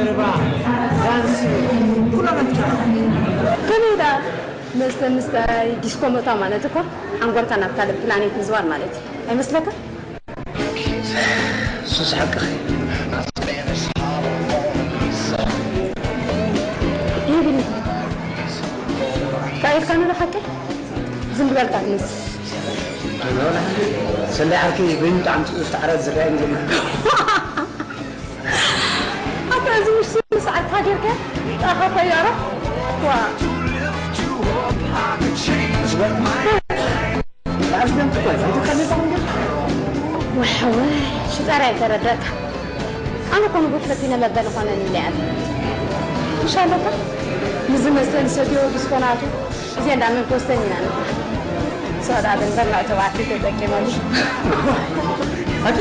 ዘረባ፣ ዳንስ፣ ኩሉ ነገር ትችላለህ። ከመይ ደኣ መስተ ምስታይ፣ ዲስኮ ምእታው ማለት እኮ ሓንጎልካ ናብ ካልእ ፕላኔት ምዝዋር ማለት እዩ። ኣይመስለካ? ሱስ ሓቅኺ። ይብል። ካይድካ ንዶ ሓቂ? ዝም ብለልካ ትመስል። ሰላይ ዓርኪ በይኑ ብጣዕሚ ጽቡቕ ዝተዓረተ ዝረኣየኒ ዘሎ። ኣታ እዚ ምሽ ሰዓት ሃገርከ ጣኻ ፈያሮ። ዋ። ወሐወ ሽጠራ የተረዳት። ኣነ ኮነ ጉድ ፈቲነ መበል ኾነ ንለያት። ኢንሻላህ። ንዝመስለን ሰትዮ ዲስኮናቱ እዚኣ እንዳ መንኮስተን ኢና ንብላ። ሰዳ ግን በላዕ ተባዕቲ ተጠቂመሉ። ኣቲ?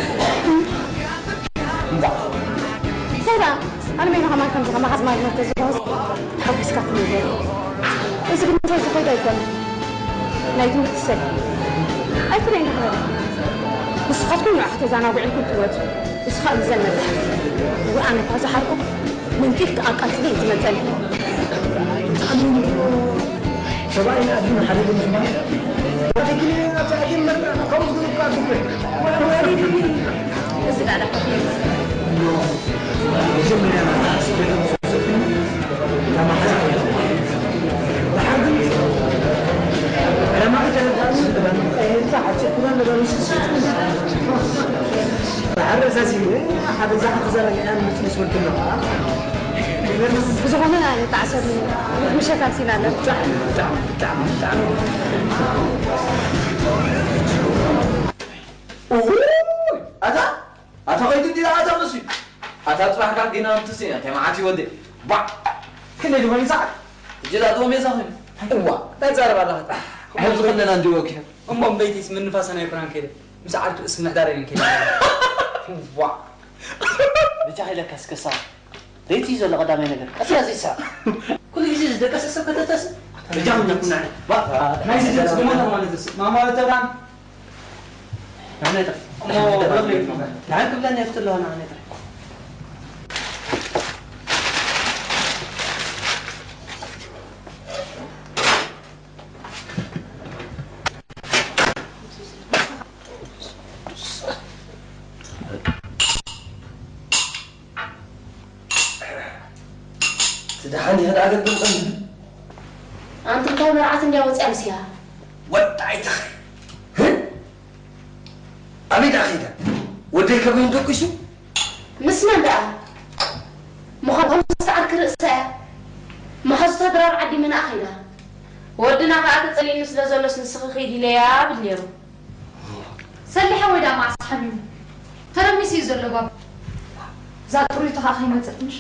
እንዳ። ሰዳ፣ ኣነ ሜና ከማን ከምዚ ከማኻ ዝማግነት ተዝኾስ፣ ተሓጒስካ ትነግር። እዚ ግን እንታይ ዝኸይድ ኣይኮነን። ናይ ትምህርቲ ሰብ ኣይትርእን ክትበል። ንስኻትኩም ንዓ ከተዘናግዑ ኢልኩም ትመጹ። ንስኻ እዩ ዘመርሕ። እወ፣ ኣነ እኳ ዝሓርቁ መንጢልካ ኣቃጽለ እዩ ዝመጸኒ። ሰብኣይን ኣድን ሓደ ድም ዝበሃል። ወዲ ግን ኣብቲ ኣየር መርቃ ከምኡ ዝብል እኳ ኣድርጎ። እዚ ዳዳ ብዝኾነ ንተዓሰብ ምሸት ኣምሲና ኣለና። እውይ! ኣታ ኣታ ኸይዱ እንዲና ኣታ መሲ ኣታ ጽባሕ ካብ ጌና እንትስእ እንታይ መዓት እዩ ወደ ባዕ ክንደይ ዝኾነ ሰዓት ሕጂ ዳቶም የሳኽን እዋ እንታይ ዛረብ ኣለኻ ሕዚ ከለና እንዲ ወኪ እሞ እምበይቲስ ምንፋሰና ኣይኮናን ከይደ ምስ ዓርኩ እስምሕ ዳረግን ከይደ ዋ ብቻ ኸይለካ እስከሳ ዘይትዩ ዘሎ ቀዳማይ ነገር ቀስ ያዘ ይሳ ኩሉ ግዜ ዝደቀሰ ሰብ ከተተስ በጃኹም ኩና ናይዚ ድምፂ ዝሞተ ማለት ማማ ተብራን ንዓይ ጥራይ። እሞ ብረኽሪ ይብሉ። ንዓይ ክብለኒ የፍትሎ ንዓይ ጥራይ። እቲ ደሓን ይኸድ ኣገልግል ቀንዲ ኣንቲ እንታይ መርዓት እንድያ ወፅያ ምስያ ወጣ ኣይተኸ ኣበይ ደኣ ኸይዳ ወደይ ከበይን ደቂሱ ምስ መን ደኣ ምዃኑ ከም ዝተዓርኪ ርእሳ እያ መሓዙታ ድራር ዓዲ ምንኣ ኸይዳ ወድና ከኣ ተጸሊእኒ ስለ ዘሎስ ንስኺ ኺዲ ኢለያ ብል ነይሩ ሰሊሐ ወይ ደኣ መዓስ ሓሚሙ ተረሚሱ እዩ ዘሎ ባባ እዛ ጥሩይቱ ኸኣ ኸይመጽእ ትንሽ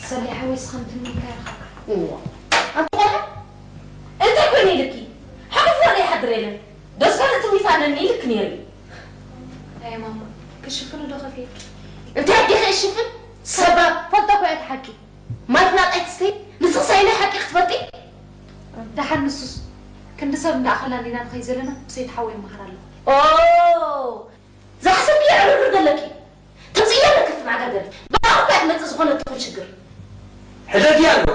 ሰሊሐ ወይ ስኸምትኒ እንታይ ኢኻ እዋ ኣንቲ ቆልዓ እንታይ ኮይኑ ኢልኪ ሓቁፎ ዘይሓድር የለን ደስታ ትምኒት ኣለኒ ኢልክ ነይሩ ኣየ ማማ ክሽፍኑ ዶ ከፊልኪ እንታይ ኣዴኺ እሽፍን ሰባብ ፈልጦ እኮ እያ እቲ ሓቂ ማይ ፍላጥ ኣይትስተይ ንስኽሲ ኣየናይ ሓቂ ክትፈልጢ ደሓን ንሱስ ክንዲ ሰብ እንዳኣኸልና እንዲና ንኸይድ ዘለና ብሰይቲ ሓወይ ይመሃር ኣለኹ ኦ ዝሓሰብክዮ ዕርርር ዘለኪ ተምፅእዮ ኣለኪ እቲ ማዕገርገር ብኣኹ እኳ ትመፅእ ዝኾነ ትኹን ሽግር ሕደግያ ኣሎ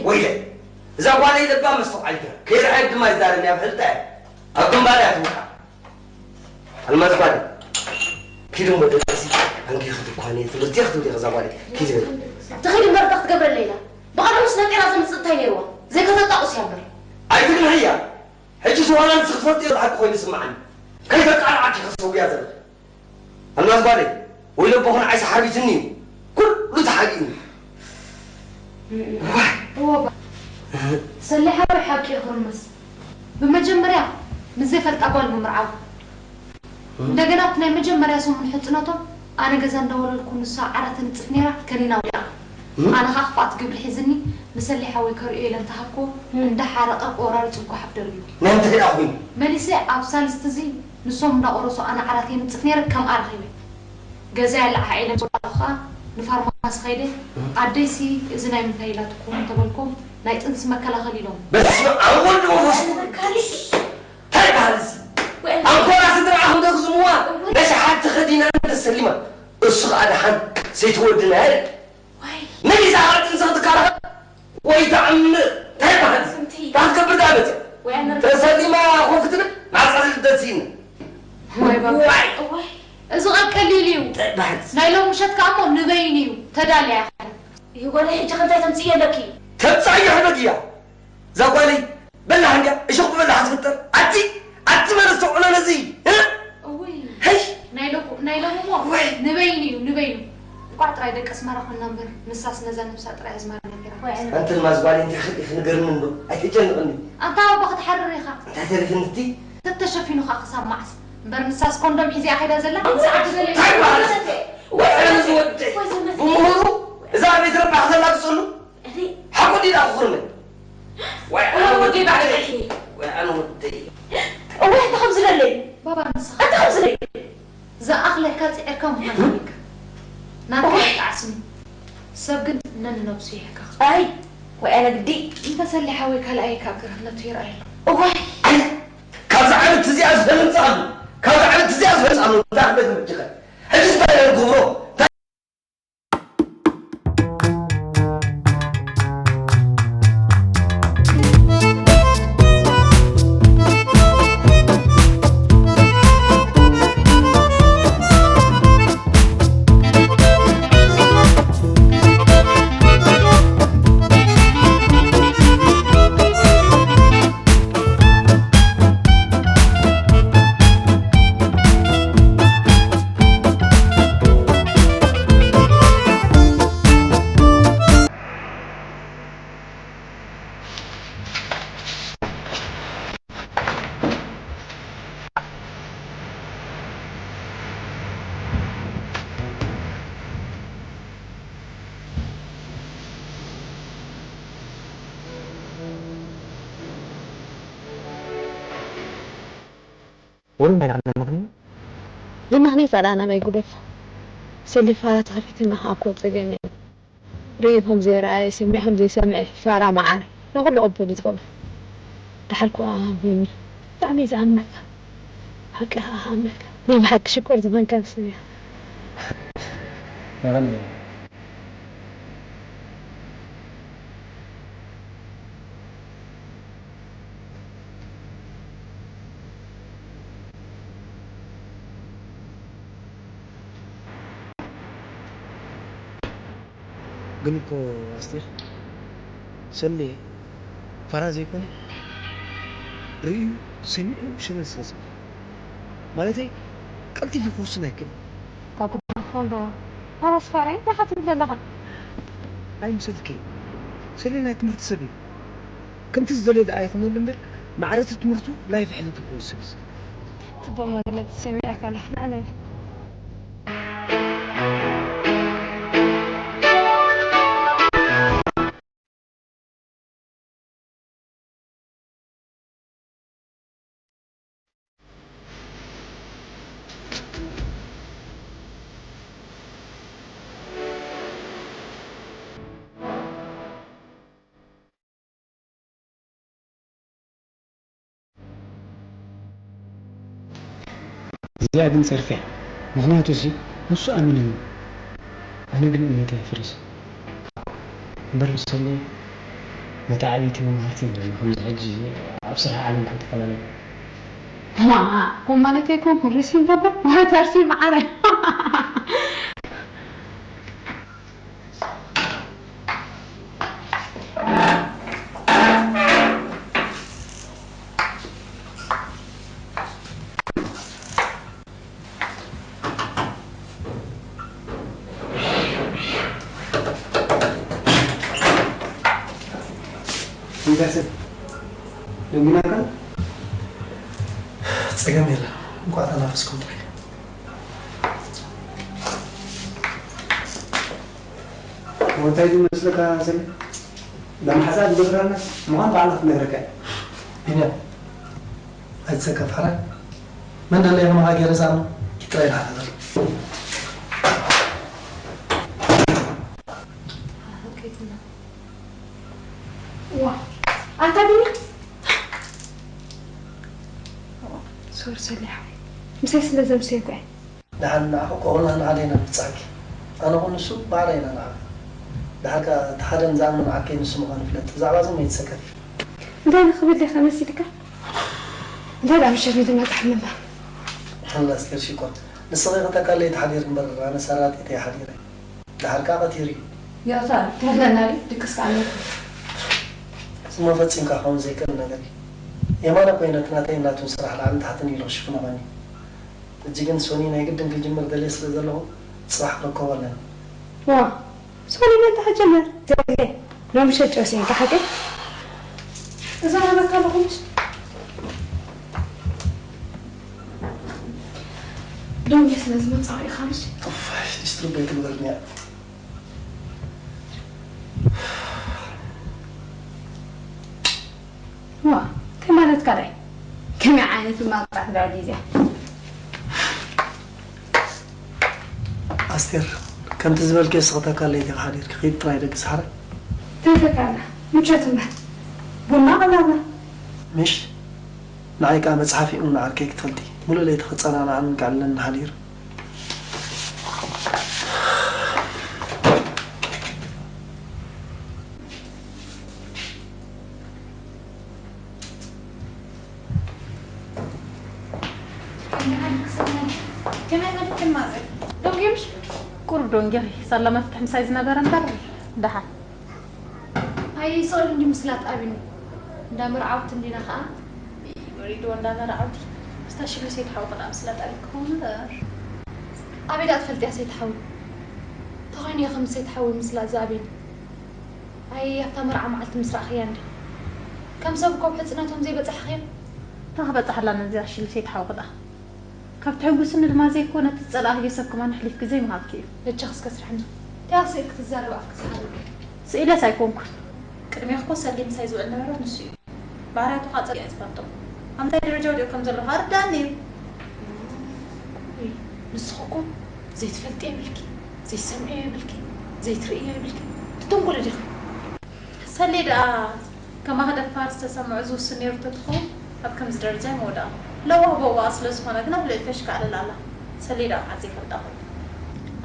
ወይለ እዛ ጓለይ ለባም መስተውዓሊት እያ ከይረኣየት ድማ ይዛረብ እያ ብሕልጣ እያ ኣብ ግንባር እያ ትውቃ ኣልማዝ ጓለይ ኪዱ እሞ ደቅሲ ኣንጊ ክትኳኒ ትምህርቲ ክትብሊ ከዛ ጓለይ ኪድ በል ትኸይድ እምበር እንታይ ክትገብረለይ ኢላ ብቐደሙስ ነጢራ ዘምፅእ እንታይ ነይርዋ ዘይከተጣቑስ እያ እምበር ኣይትግንሕያ ሕጂ ዝዋላ ንስኺ ትፈልጥዮ ዝሓቂ ኮይኑ ይስምዓኒ ከይተቃልዓኪ ክትሰውያ ዘለኺ ኣልማዝ ጓለይ ወይለ ኣቦኹ ንዓይ ሰሓቢትኒ እዩ ኩሉ ተሓቢእኒ ዋይ እወ ባ ሰሊሓዊ ሓቂ ይኽርምስ ብመጀመርያ ምስ ዘይፈልጣ ጓል ምምርዓው እንደገና ኣብቲ ናይ መጀመርያ ሰሙን ሕፅነቶም ኣነ ገዛ እንዳወለልኩ ንሳ ዓራት ተንፅፍ ነይራ ከኒና ወዲቓ ኣነ ከዓ ክፍኣት ግብሪ ሒዝኒ ንሰሊሓዊ ከርእዮ ኢለ እንተሃብክዎ እንዳሓረቐ ቆራሪፁ ጓሓፍ ደርብዩ ናይ እንታይ ደኣ ኮይኑ መሊሰ ኣብ ሳልስቲ እዚ ንሶም እንዳቆረሱ ኣነ ዓራት የንፅፍ ነይረ ከምኣ ረኺበ ገዛይ ኣለዓዒለ ምስ ወዳእኩ ከዓ ንፋርማሲ ከይደ ኣደይሲ እዚ ናይ ምንታይ ኢላትኩም እንተበልኩም ናይ ጥንሲ መከላኸሊ ኢሎም በስመ ኣብ ወልድ ወመንፈስ ቅዱስ እንታይ ይበሃል እዚ ኣንኮራ ስድራኣ ከም ዘግዝምዋ ነሽሓት ተኸዲና ተሰሊማ እሱ ከዓ ደሓን ሰይቲ ወድና ያሬድ። ወይ። መን እዩ ዝዓርፍ ንስኺ ትካላኸ? ወይ ተኣምር። እንታይ በሃል? ስንትይ። በሃል ከብር ዳመት። ወይ ኣነ ተሰሊማ ኮን ክትብል ናጻ ዝልደት ሲን። ወይ ባባ። ወይ። ወይ። እዚ ቐቀሊል እዩ። እንታይ በሃል? ናይ ሎም ምሸት ከኣ እሞ ንበይኑ እዩ። ተዳልያ። ይህ ጓለይ ሕጂ ከ እንታይ ተምጽእ ኣለኪ? ተምጻእ ይሕበድ እያ። እዛ ጓለይ በላሕ እንድያ፣ እሾኽ ብበላሕ ትፍጠር። ኣቲ፣ ኣቲ መን ኣስተውዕሎ ነዚ? እ? እውይ። ሄይ! ናይ ሎሚ፣ ናይ ሎሚ እሞ ወይ! ንበይኑ እዩ፣ ንበይኑ። እንቋዕ ጥራይ ደቂ ኣስመራ ኮንና እምበር፣ ንሳስ ነዛ ነብሳ ጥራይ ኣዝማሪ ነጊራ። ወይ! ኣንቲ ልማዝ ጓለይ እንታይ ክርኢ ክንገርኒ እንዶ? ኣይተጨንቕኒ። ኣንታ ኣቦ ክትሓርር ኢኻ። እንታይ ተሪፍኒ እቲ? ተተሸፊኑ ኸኣ ክሳብ መዓስ? እምበር ንሳስ ኮንዶም ሒዚኣ ከይዳ ዘላ፣ ክሳዕ ትደልዮ። እንታይ ማለት? ወይ! ኣነ ዝወደይ። ወይ! ብምሁሩ እዛ ቤት ረባሕ ዘላ ትጸሉ? እኔ ሓቁ ዲዳ ክኹርመ? ወይ ኣነ ወደይ ባዕለይ። ወይ ኣነ ወደይ። እዋይ፣ እንታይ ከም ዝደለይ? ባባ፣ ንስኻ እንታይ ከም ዝደለይ? ዝኣኽለካ ጽዒርካ ምዃን ኣለካ። ናትካ እዋይ። ኣይትዓስኒ። ሰብ ግን ነንነብሱ ይሕከኽ። ኣይ፣ ወይ ኣነ ግዲ። እንተ ሰሊሓ ወይ ካልኣይ ካብ ገረብ ነቱ ይርኣየሉ። እዋይ። ኣነ ካብዛ ዓመት እዚኣ ዝፈልንጻሉ፣ ካብዛ ዓመት እዚኣ ዝፈልንጻሉ፣ እንታይ ክብል ትምጭኸ? ሕጂ እንታይ ክገብሮ? ወሩ ናይ ዳዕና ምኽንያት? ዝናህነይ ጻድኣና ናይ ጉደፍ። ሰሊፋ ተኸፊትና ኣብ ኮ ጸገም እዩ። ርእዩ ከም ዘይረኣየ፣ ሰሚዑ ከም ዘይሰምዕ ፋራ መዓር። ንኹሉ ቅቡል እዩ ዝኸውን። ደሓር ክኣ ቢኒ። ብጣዕሚ እዩ ዝኣምነካ። ሓቂ ኸኣ ክኣምነካ። ናይ ብሓቂ ሽኮር ዝኾንካ ሰብ እያ። የቐንየለይ። ግን እኮ ኣስቴር፣ ሰሌ ፋራ ዘይኮነ፣ ርእዩ ሰሚዑ ሸለል ስለ ዝብል። ማለተይ፣ ቀልጢፉ ክውስን ኣይክእልን። ካብ ትኾን ዶ? ኣባስ ፋራ እንታይ ኢኻ ትብል ዘለኻ? ኣይምሰልኪ። ሰሌ ናይ ትምህርቲ ሰብ እዩ። ከምቲ ዝደልዮ ደኣ ይኹነሉ እምበር፣ ማዕረ እቲ ትምህርቱ ላይፍ ኣሕሊፉ ክወስድ። ጽቡቕ መግለጺ ሰሚዐካ ኣለኹ። ንዓና እዚኣ ግን ጸርፊ እያ። ምኽንያቱ እዚ ንሱ ኣሚኑኒ። ኣነ ግን እምነተይ ኣፍሪሰ። እምበር ንሰኒ ነቲ ዓብይቲ መምሃርቲ ነይሩ። ከምዚ ሕጂ ኣብ ስራሕ ዓለም ክንተፈላለዩ። ዋ፣ እኮ ማለት ኣይኮንኩን። ሪሲ ንረብር። ዋይ፣ ተርሲ መዓረ። እንታይ ሰብ ደንጊናካ? ጸገም የለን። እንቋዕ ተናፈስኩም ጥራይ። እንታይ ዝመስለካ ሰለ? ለማሕዛ ዝገዝራና ምዃን ባዕላ ክትነግረካ እያ። ቢንያም፣ ኣይትሰከፍ ሓራይ። መን ደለየ ከማኻ ገይረ ዝኣምኖ? ጥራይ ኢልካ ተዛረብ። ዋ፣ ኣንታ ቢኒ። ሶሪ ሰሊሓ። ምሳይ ስለ ዘምሰይኩ እየ። ደሓን ንዓኹ ቆቕልና ንዓደይና ብጻሕኪ። ኣነ ኹን ንሱ ባዕላ ኢና ንዓርፍ። ድሓር ከኣ እቲ ሓደን ዝኣምኖን ዓርከይ ንሱ ምዃኑ ፍለጥ። ብዛዕባ እዚ መይትሰከፍ። እንታይ ንኽብል ኢኻ መሲልካ? እንታይ ደኣ ምሸት ድማ ትሓምምባ? ኣላ ኣስቴር ሽኮር፣ ንስኺ ክተካለይ ትሓዲር እምበር ኣነ ሰራጢት እየ ሓዲረ። ድሓር ከኣ ቀቲሩ እዩ። ይቕታ፣ ተህለና ድዩ? ድቅስ ከኣ ነይሩ። እዚማ ፈጺምካ ክኸውን ዘይክእል ነገር እዩ። የማነ እኮ እዩ ነቲ ናተይን ናቱን ስራሕ ላዕልን ታሕትን ኢሉ ክሽፍኖ ቀንዩ። ሕጂ ግን ሶኒ ናይ ግድን ክጅምር ደልየ ስለ ዘለኹ ጽባሕ ክረከቦ ኣለኒ። ዋ፣ ሶኒ መን ተኸጀመር? ዘግዜ፣ ሎሚ ሸጨ ወሲንካ ሓቂ? እዛ ሃበካ ኣለኹ ምሽ? ሎሚ ስለ ዝመጻኹ ኢኻ ምሽ? ኡፍ፣ ዲስትርብ ኣይትግበርኒ እያ። ዋ፣ እንታይ ማለትካ ዳይ? ከመይ ዓይነት ማቅጣት ዳዲ እዚኣ? ኣስቴር፣ ከምቲ ዝበልክዮ ስኽተካ ለይቲ ሓዲርኪ ኺድ ጥራይ ደቂ ሰሓረ። ተተካና፣ ምቸት እምበር። ቡና ቀላልና። ምሽ፣ ንዓይ ከኣ መጽሓፍ እዩ ንዓርከይ ክትፈልጢ። ሙሉእ ለይቲ ክጸናናዕን ከዕልለኒ ሓዲሩ። ከመይ መሊክን ማዘር? ደንጊ ምሽ? ቁሩብ ደንጊኺ፣ ሳላ መፍትሕ ምሳይ ዝነበረ እምበር፣ ደሓን። ኣይ፣ ስእሉ እንዲ ምስላጥ ኣቢኒ። እንዳ መርዓውቲ እንዲና ኸኣ። ወሪድዎ እንዳ መርዓውቲ። ምስታ ሽሉ ሰይድ ሓውኺ ደኣ ምስላጥ ኣቢኒ ክኸውን እምበር። ኣበይ ደኣ ትፈልጥያ ሰይድ ሓዊ? ተኾይኑ እየ ከም ሰይድ ሓዊ ምስላጥ ዝኣቢኒ። ኣይ፣ ኣብታ መርዓ መዓልቲ ምስ ረኣኽያ እንዲ። ከም ሰብ እኮ ብሕጽነቶም ዘይበጻሕኽዮም። እንታይ ክበጽሓላ ነዚኣ ሽሉ ሰይድ ሓውኺ ደኣ? ካብ ትሕጉስኒ ድማ ዘይኮነ፣ እቲ ዝጸላእክዮ ሰብ ከማን ኣሕሊፍኪ ዘይምሃብኪ እዩ። በጃኽስ ከስርሐና። እንታይ ስኢልኪ ትዛረቢ ኣፍኪ ዝሓርቅ? ስኢለስ ኣይኮንኩን። ቅድሜኺ እኮ ሰሊም ምሳይ ዝውዕል ነበረት ንሱ እዩ። ባህርያቱ ከዓ ጸሊኣ ዝፈልጦ። ኣብ ምንታይ ደረጃ ወዲቑ ከም ዘሎ ከዓ ርዳእኒ እዩ። ውይ፣ ንስኺ እኮ ዘይትፈልጥዮ የብልኪ፣ ዘይትሰምዕዮ የብልኪ፣ ዘይትርእዮ የብልኪ። ትተንኮሊ ዲኺ? ሰሌ ደኣ ከማኺ ደፋር ዝተሰምዖ ዝውስን ነይሩ ተትኸውን ኣብ ከምዚ ደረጃ ኣይምወደቐ። ለዋህ በዋኣ ስለ ዝኾነ ግን ኣብ ልዕሊ ተሽካዕልል ኣላ። ሰሌ ደኣ መዓዝ ዘይፈልጣ ኾይኑ።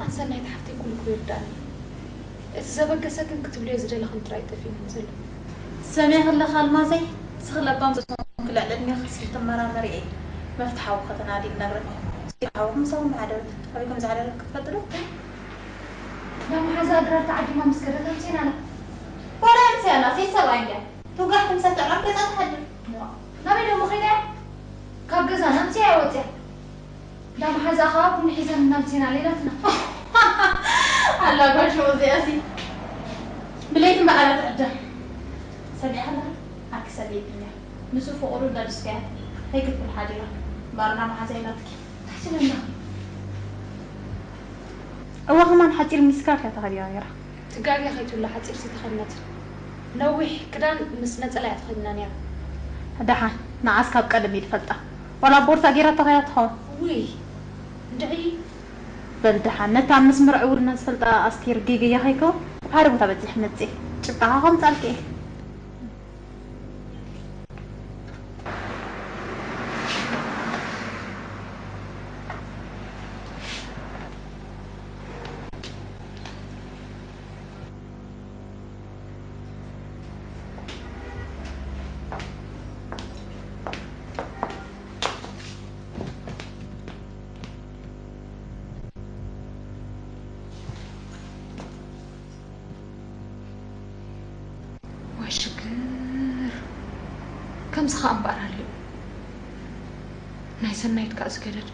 ኣንሰ ናይቲ ሓፍተይ ኩሉ ኩሉ ይርዳእኒ። እቲ ዘበገሰክን ክትብልዮ ዝደለኽን ጥራይ ጠፊኡኒ ዘሎ። ሰሚዐ ከለኻ ኣልማዘይ፣ ንስኺ ለባም ዝኾንኪ ልዕሊ ዕድሜኺ ክትትመራመሪ እየ መፍትሒ ሓውኺ ከተናዲ ዝነግረኪ። ሓውኺ ምሳኹም ዝሓደረት ኣበይ ከም ዝሓደረት ክትፈልጢ ዶ? ናብ መሓዛ ድራር ተዓዲማ ምስ ከደት ኣምሲና ኣላ። ዋላ ኣምስያ ኣላ፣ ሴት ሰብኣይ እንድያ። ትውጋሕ ትምሰል ትዕረፍ ገዛ ትሓድር። ናበይ ደሞ ኸይዳ እያ? ካብ ገዛና ኣምስያ እያ ወፅያ። እንዳ መሓዛ ኸዓ ቡን ሒዘን እናምሲና ሌላትና። ኣላ ጓል ሽዑ እዚኣሲ ብለይቲ እምበኣር እያ ትዕደም። ሰሚዕኻ ኣለኻ? ዓርኪ ሰለይትኛ። ንሱ ፍቑሩ እንዳድስከያ ከይክፍል ሓዲራ። እምበኣር እንዳ መሓዛ ኢላትኪ። እንታይ ትብል ኣለኻ? እዋ ከማን ሓፂር ሚስካርፍ እያ ተኸዲና ነይራ። ትጋግያ ከይትብላ ሓፂርሲ ተኸዲናት። ነዊሕ ክዳን ምስ ነፀላ እያ ተኸዲና ነይራ። ደሓን፣ ንዓስ ካብ ቀደም እየ ዝፈልጣ። ዋላ ቦርሳ ገይራቶ ከያ ትኸውን። ውይ፣ እንድዒ። በል ደሓን፣ ነታ ምስ መርዑ ውልና ዝፈልጣ ኣስቴር ጌገያ ከይከውን፣ ሓደ ቦታ በፂሕ መፅእ። ጭብጣኻ ከምፃልክ እየ። ወይ ሽግር! ከምዚ ኸኣ እምበኣር ኣልዩ። ናይ ሰናይት ከኣ ዝገደድ።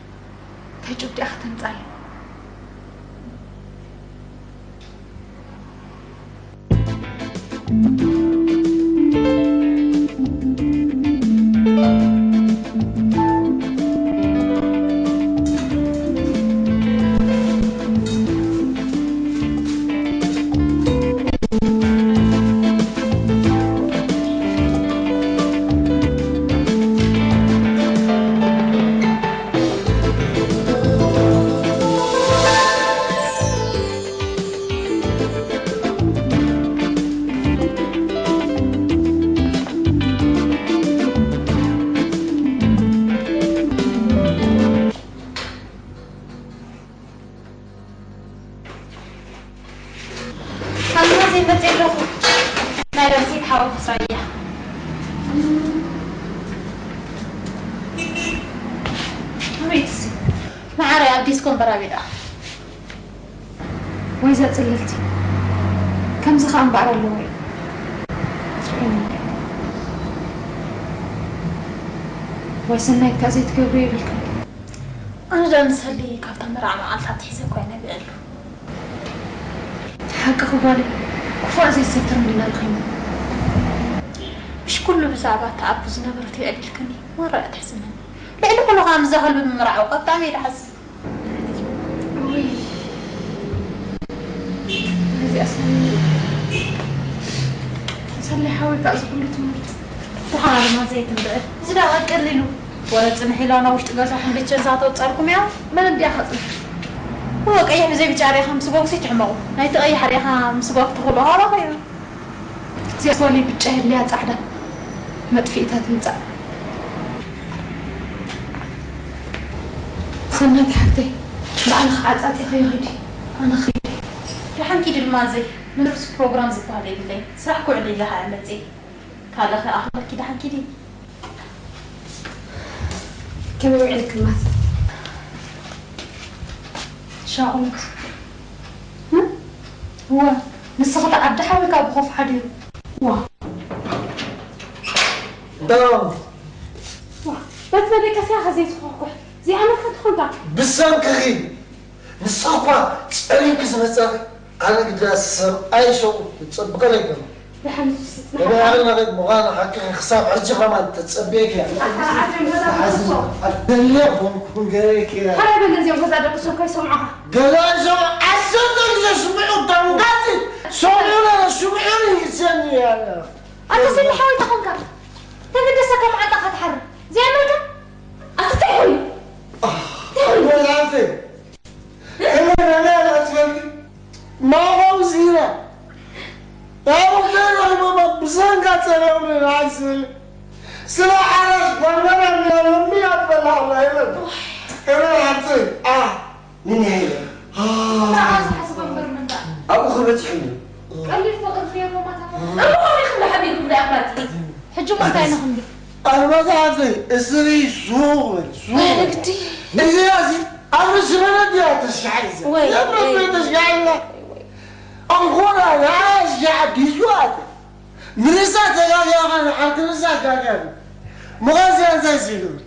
እንታይ ጭብጢ እያ ከተምጻለይ? ኣቤት እዚ መዓረ ኣብ ዲስኮ እምበር ኣቤት። ወይዛ ጽልልቲ፣ ከምዚ ኸኣ እምበኣር ኣለዎ እዩ። ኣትርሕኒ። ወይ ሰናይት፣ ካእ ዘይትገብርዮ የብልክን። ኣነ ደኣ ንሰሊ ካብታ መርዓ መዓልቲ ኣትሒዘ እኮ እየ ነቢዐሉ። ሓቅኺ ጓለይ፣ ክፉእ ዘይሰትር እንዲና ረኺብና። ምሽ ኩሉ ብዛዕባ እታ ኣቡ ዝነበረት የዕሊልክኒ፣ ማራ እያ ተሕዝነኒ። ልዕሊ ኩሉ ኸኣ ምስዛ ከልቢ ምምርዓው፣ ካብ ብጣዕሚ እየ ዝሓዝን። ውይ፣ እዚኣስ መን እዩ? ሰለይ ሓወይ፣ ከኣ እዚ ኩሉ ትምህርቲ። ደሓን ድማ ዘይትንብዕል። እዚ ደኣ ቀሊሉ። ወረ ጽንሕ ኢላ ናብ ውሽጢ ገዛኹም ቪቸንዛ ተውጻልኩም እያ። መን እንድያ ከጽንሕ? እወ፣ ቀይሕ ብዘይ ብጫ ርኢኻ ምስ ጎጉሲ ትሕመቑ። ናይቲ ቀይሕ ርኢኻ ምስ ጓፍ ትኽእሎ ሃባ ኸይኑ። እዚኣ ጓለይ ብጫ የድልያ ጻዕዳ መጥፍኢታ ትምጻእ። ሰናይት ሓፍተይ፣ ባዕልኺ ዓጻጺኺዮ ኺዲ፣ ኣነ ኺዲ። ደሓን ኪዲ ድማ ዘይ፣ ምንም ፕሮግራም ዝበሃል የብለይ። ስራሕ ክውዕል ኢለ ኸኣ መጽየ። ካልእ ኸኣ ክብለኪ ደሓን ኪዲ። ከመይ ውዒልክማ? ሻቑሎት። እም? እወ፣ ንስኺ ተዓዲ ሓዊካ ብኾፍ ሓዲሩ። እዋ። ደው። እዋ፣ በቲ በደቀስያ ከ ዘይትኾሕኩሕ፣ ዘይኣመልካ ትኾንካ። ብሰንክኺ። ንስኺ እኳ ጸሊምኪ ዝመጻኺ፣ ኣነ ግዳ ሰብኣይ ሸው ክጸብቐለይ ከሎ። ደሓን ንሱ ስጽናሕ። ገበያሪ መሬት ምዃኑ ሓቅኺ ክሳብ ሕጂ ኸማን ተጸብየኪ እያ። ኣታ ዓጀም ገዛ ትሕዞ። ኣደልየ ኮንኩ ገረኪ እያ። ሓራይ በል ነዚኦም ገዛ ደቂ ሰብ ከይሰምዑኻ። ገዛ ሰብ ዓሰርተ ግዜ ስምዑ ተንጋቲ። ሰምዑ ስምዑ ይሰኒ እያ። ኣታ ስኒ ሓወይ ተኾንካ። ተገደሰካ መዓልታ ኸትሓርም። ዘይኣመልካ? ኣታ እንታይ ኮይኑ? ኣህ፣ እንታይ ኮይኑ? ኣይወላንተ። እመን ኣነ ኣትበልኒ። ማማ ውዚና። ኣብ ወደና ማማ ብሰንካ ጸረብኒ ንዓይ ስለ። ስለ ሓራስ ጓልመና ምናምን ኣትበላ ኣላ እመን። እመን ሓንቲ። ኣ። ምን ያህል? ኣ። ንዓ ዝሓስቦ እምበር ምንታ። ኣብኡ ክበጽሕ እዩ። ቀሊል ፍቕሪ ፍየሞ ማታ። እሞ ከመይ ክብላ ሓቢርኩም ደኣ ኣፍራቲ? ሕጂ እሞ እንታይ ንኽንብል? ኣልማዝ ሓፍተይ፣ እስሪ ሱቕ በል፣ ሱቕ በል። ወይለግዲ። እዚ፣ እዚ ኣብ ርእሲ መን ድያ ተሽካዕልዘ? ወይ፣ እዛ ኣብ ርእሲ ወይ። መን ተሽካዕልላ? ኣንኮራ ንዓሽ ጃዕዲሱ ኣተ። ንርእሳ ተጋግያኻ፣ ንዓርኪ ርእሳ ጋግያ። ምዃን እዚኣ እንታይ ዘይገብር?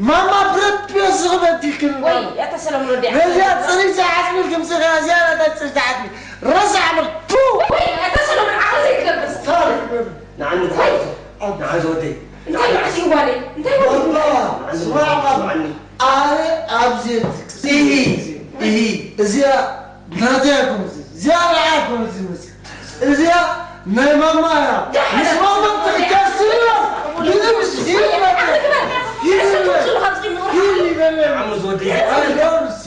ማማ ብረድ ፔስ ዝኽበድክን ወይ፣ ማማ። ኣታ ሰለሙን ወዲ ነዚኣ ዓርኪ። ጽሪት ዝሓስብል ክምስኻ እዚኣ ናታ ጽሪት ዝሓስብል። ረሳዕ ምርቱ። ወይ፣ ኣታ ሰለሙን ዓቕሊ ዘይትገብር። ታሪክ በል። ንዓኒ ወይ። ተሓቶ። ንዓ ዝወደይ። እንታይ መዓስ እዩ ጓለይ? እንታይ ወዲኡ? ባባ፣ ስማዕ፣ ባባ። ስማዕኒ። ኣነ ኣብዚ ትቅሲ-፣ እሂ፣ እሂ። እዚኣ ናተይ ኣይኮነትን። እዚኣ ንዓይ ኣይኮነትን ዝመጽእ። እዚኣ ናይ ማማ እያ። ምስ ማማ ትእከስቲ እያ። ይድምስ፣ ይድመት። ይድመት። ይድመት። ዓሞ ዝወደይ። ኣነ ዳውንሲ።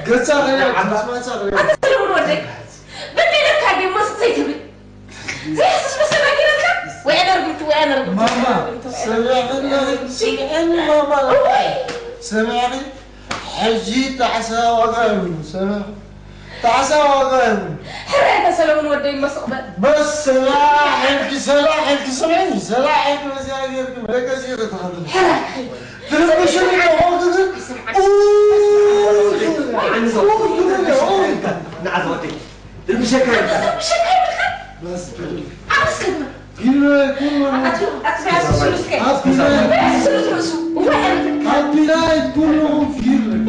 ገጻ ኸያ፣ ኣታ፣ መስማጻ ኸያ። ኣታ ሰለሙን ወደይ። በደለካ እንዴ፣ ሞስ ዘይትብል። ዘይሕስስ መሰለካ ይበልካ? ወይ ኣነ ርግምቲ፣ ወይ ኣነ ርግምቲ፣ ማማ፣ ወይ ኣነ ርግምቲ፣ ወይ ኣነ ርግምቲ። ሰሚዕኒ፣ ሰሚዕኒ ማማ። እዋይ! ሰሚዕኒ፣ ሕጂ ጣዕሳ ዋጋ የብሉን፣ ሰሚዕኒ። ጣዕሳ ዋጋ የብሉን። ሕራይ ኣታ ሰለሙን ወደይ እሞ ስቕ በል። በስ ሰላሕ ኢልኪ፣ ሰላሕ ኢልኪ፣ ስምዕኒ፣ ሰላሕ ኢልኪ በዚኣ ጌርኪ መደቀሲ ኢኺ ትኸዲ። ሕራይ። ትርብሽኒ ከኾንኪ ግን፣ ኡ፣ ንዓ ዝወደይ። ትርብሸካ ይብልካ። ትርብሸካ ይብልካ። በስ። ዓመስ ከግበር። ጊሎ ኩሉ ኣትዩ፣ ኣትዩ፣ ኣትዩ፣ ስሉስከ። ኣትዩ። ስሉስ ርእሱ። ወይ ኣንተ። ኣቢላይ ኩሉ ፊልም።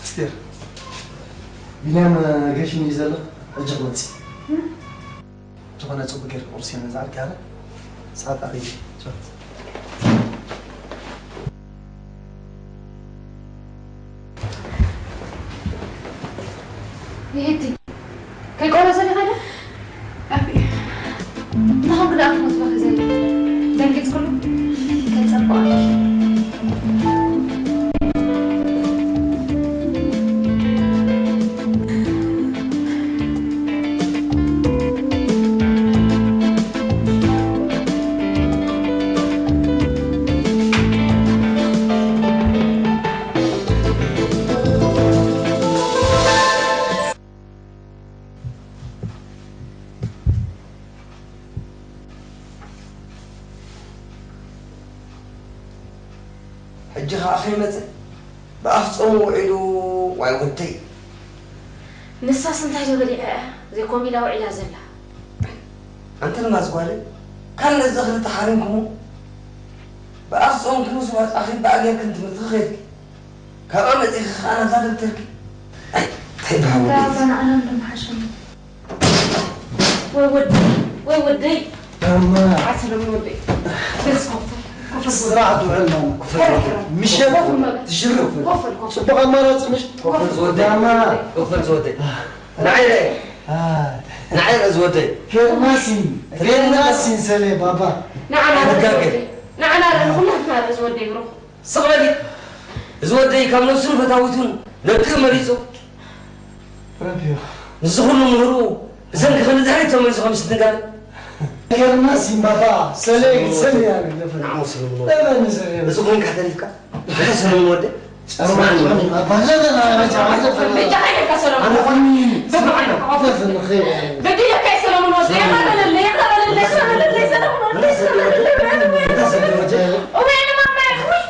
ኣስቴር፣ ቢንያም ገሽኒ እዩ ዘሎ፣ ሕጂ ክመጽእ። ዝኾነ ጽቡቕ ጌርኪ ቁርሲ መዛዕልኪ ኣለ። ሰዓት ኣኺሉ። ቻው። ይሄቲ፣ ከይቆረሰ ዲኻ ዶ? ኣቢ። ንኹም ክደኣ ትሞት ባኺ ዘለ። ደንጊጽ ኩሉ። ከይጸብቕ ኣለ። ከኣ ከይመጸ ብኣፍ ጾሙ ውዒሉ። ዋይ ወደይ። ንሳስ እንታይ ዶ በሊዓ እያ ዘይኮም ኢላ ውዒላ ዘላ? ኣንቲ ንማዝ ጓለይ፣ ካልእ እዚ ክልተ ሓሪምኩሞ ብኣፍ ጾምኪ ምስ ዋጣኺ ብኣገርክን ትምህርቲ ኸድኪ። ካብኣ መጺኺ ኸኣ ናብዛ ደብተርኪ። ኣይ፣ እንታይ በሃዊ ባባ፣ ንዓና እንዶ ምሓሸና። ወይ ወደይ፣ ወይ ወደይ። ዳማ። ዓስሎም ወደይ። በስ ኮፍ፣ ኮፍ በል። ስራሕ ትውዕል ማማ። ኮፍ በል። ምሸት ኮፍ በል። ትሽርፍ። ኮፍ በል፣ ኮፍ በል። ጽቡቕ ኣማራጺ ምሽ-? ኮፍ በል ዝወደይ። ዳማ። ኮፍ በል ዝወደይ። ንዓይ ርአ። አ። ንዓይ ርአ ዝወደይ። ፌርማሲን፣ ፌርማሲን ሰለ ባባ። ንዓና ርአ ተጋገ። ዝወደይ። ንዓና ርአ፣ ንኹላትና ርአ ዝወደይ ብሩኽ። ስቕ በሊ። እዚ ወደይ ካብ ነብሱን ፈታዊቱን ነብዩ መሪጹ። ረቢዮ። ንዚ ኩሉ ምህሩ ብሰንኪ ክንድሕሪት ተመሊሱ ከም ዝትንጋለ። ገርና ሲምባባ ሰለይ ሰለይ ያለ ለፈን። ንዓሙ ስልምኖ። ለፈን ሰለይ። እዚ ኮይንካ ተሪፍካ? እንታይ ሰለሙን ወደ? ጸርማን ጸርማን። ኣባህለና መጃ ዓዘብ። በጃኻ ኢልካ ሰለሙን። ኣነ ኾኒ። በጃኻ ኢልካ። ለፈን ኸይር። በጃኻ ኢልካ ሰለሙን ወደ። የቕረበለለይ፣ የቕረበለለይ፣ የቕረበለለይ፣ ሰለሙን ወደ። የቕረበለለይ። እወ፣ እኔ ማማ ያልኩኝ።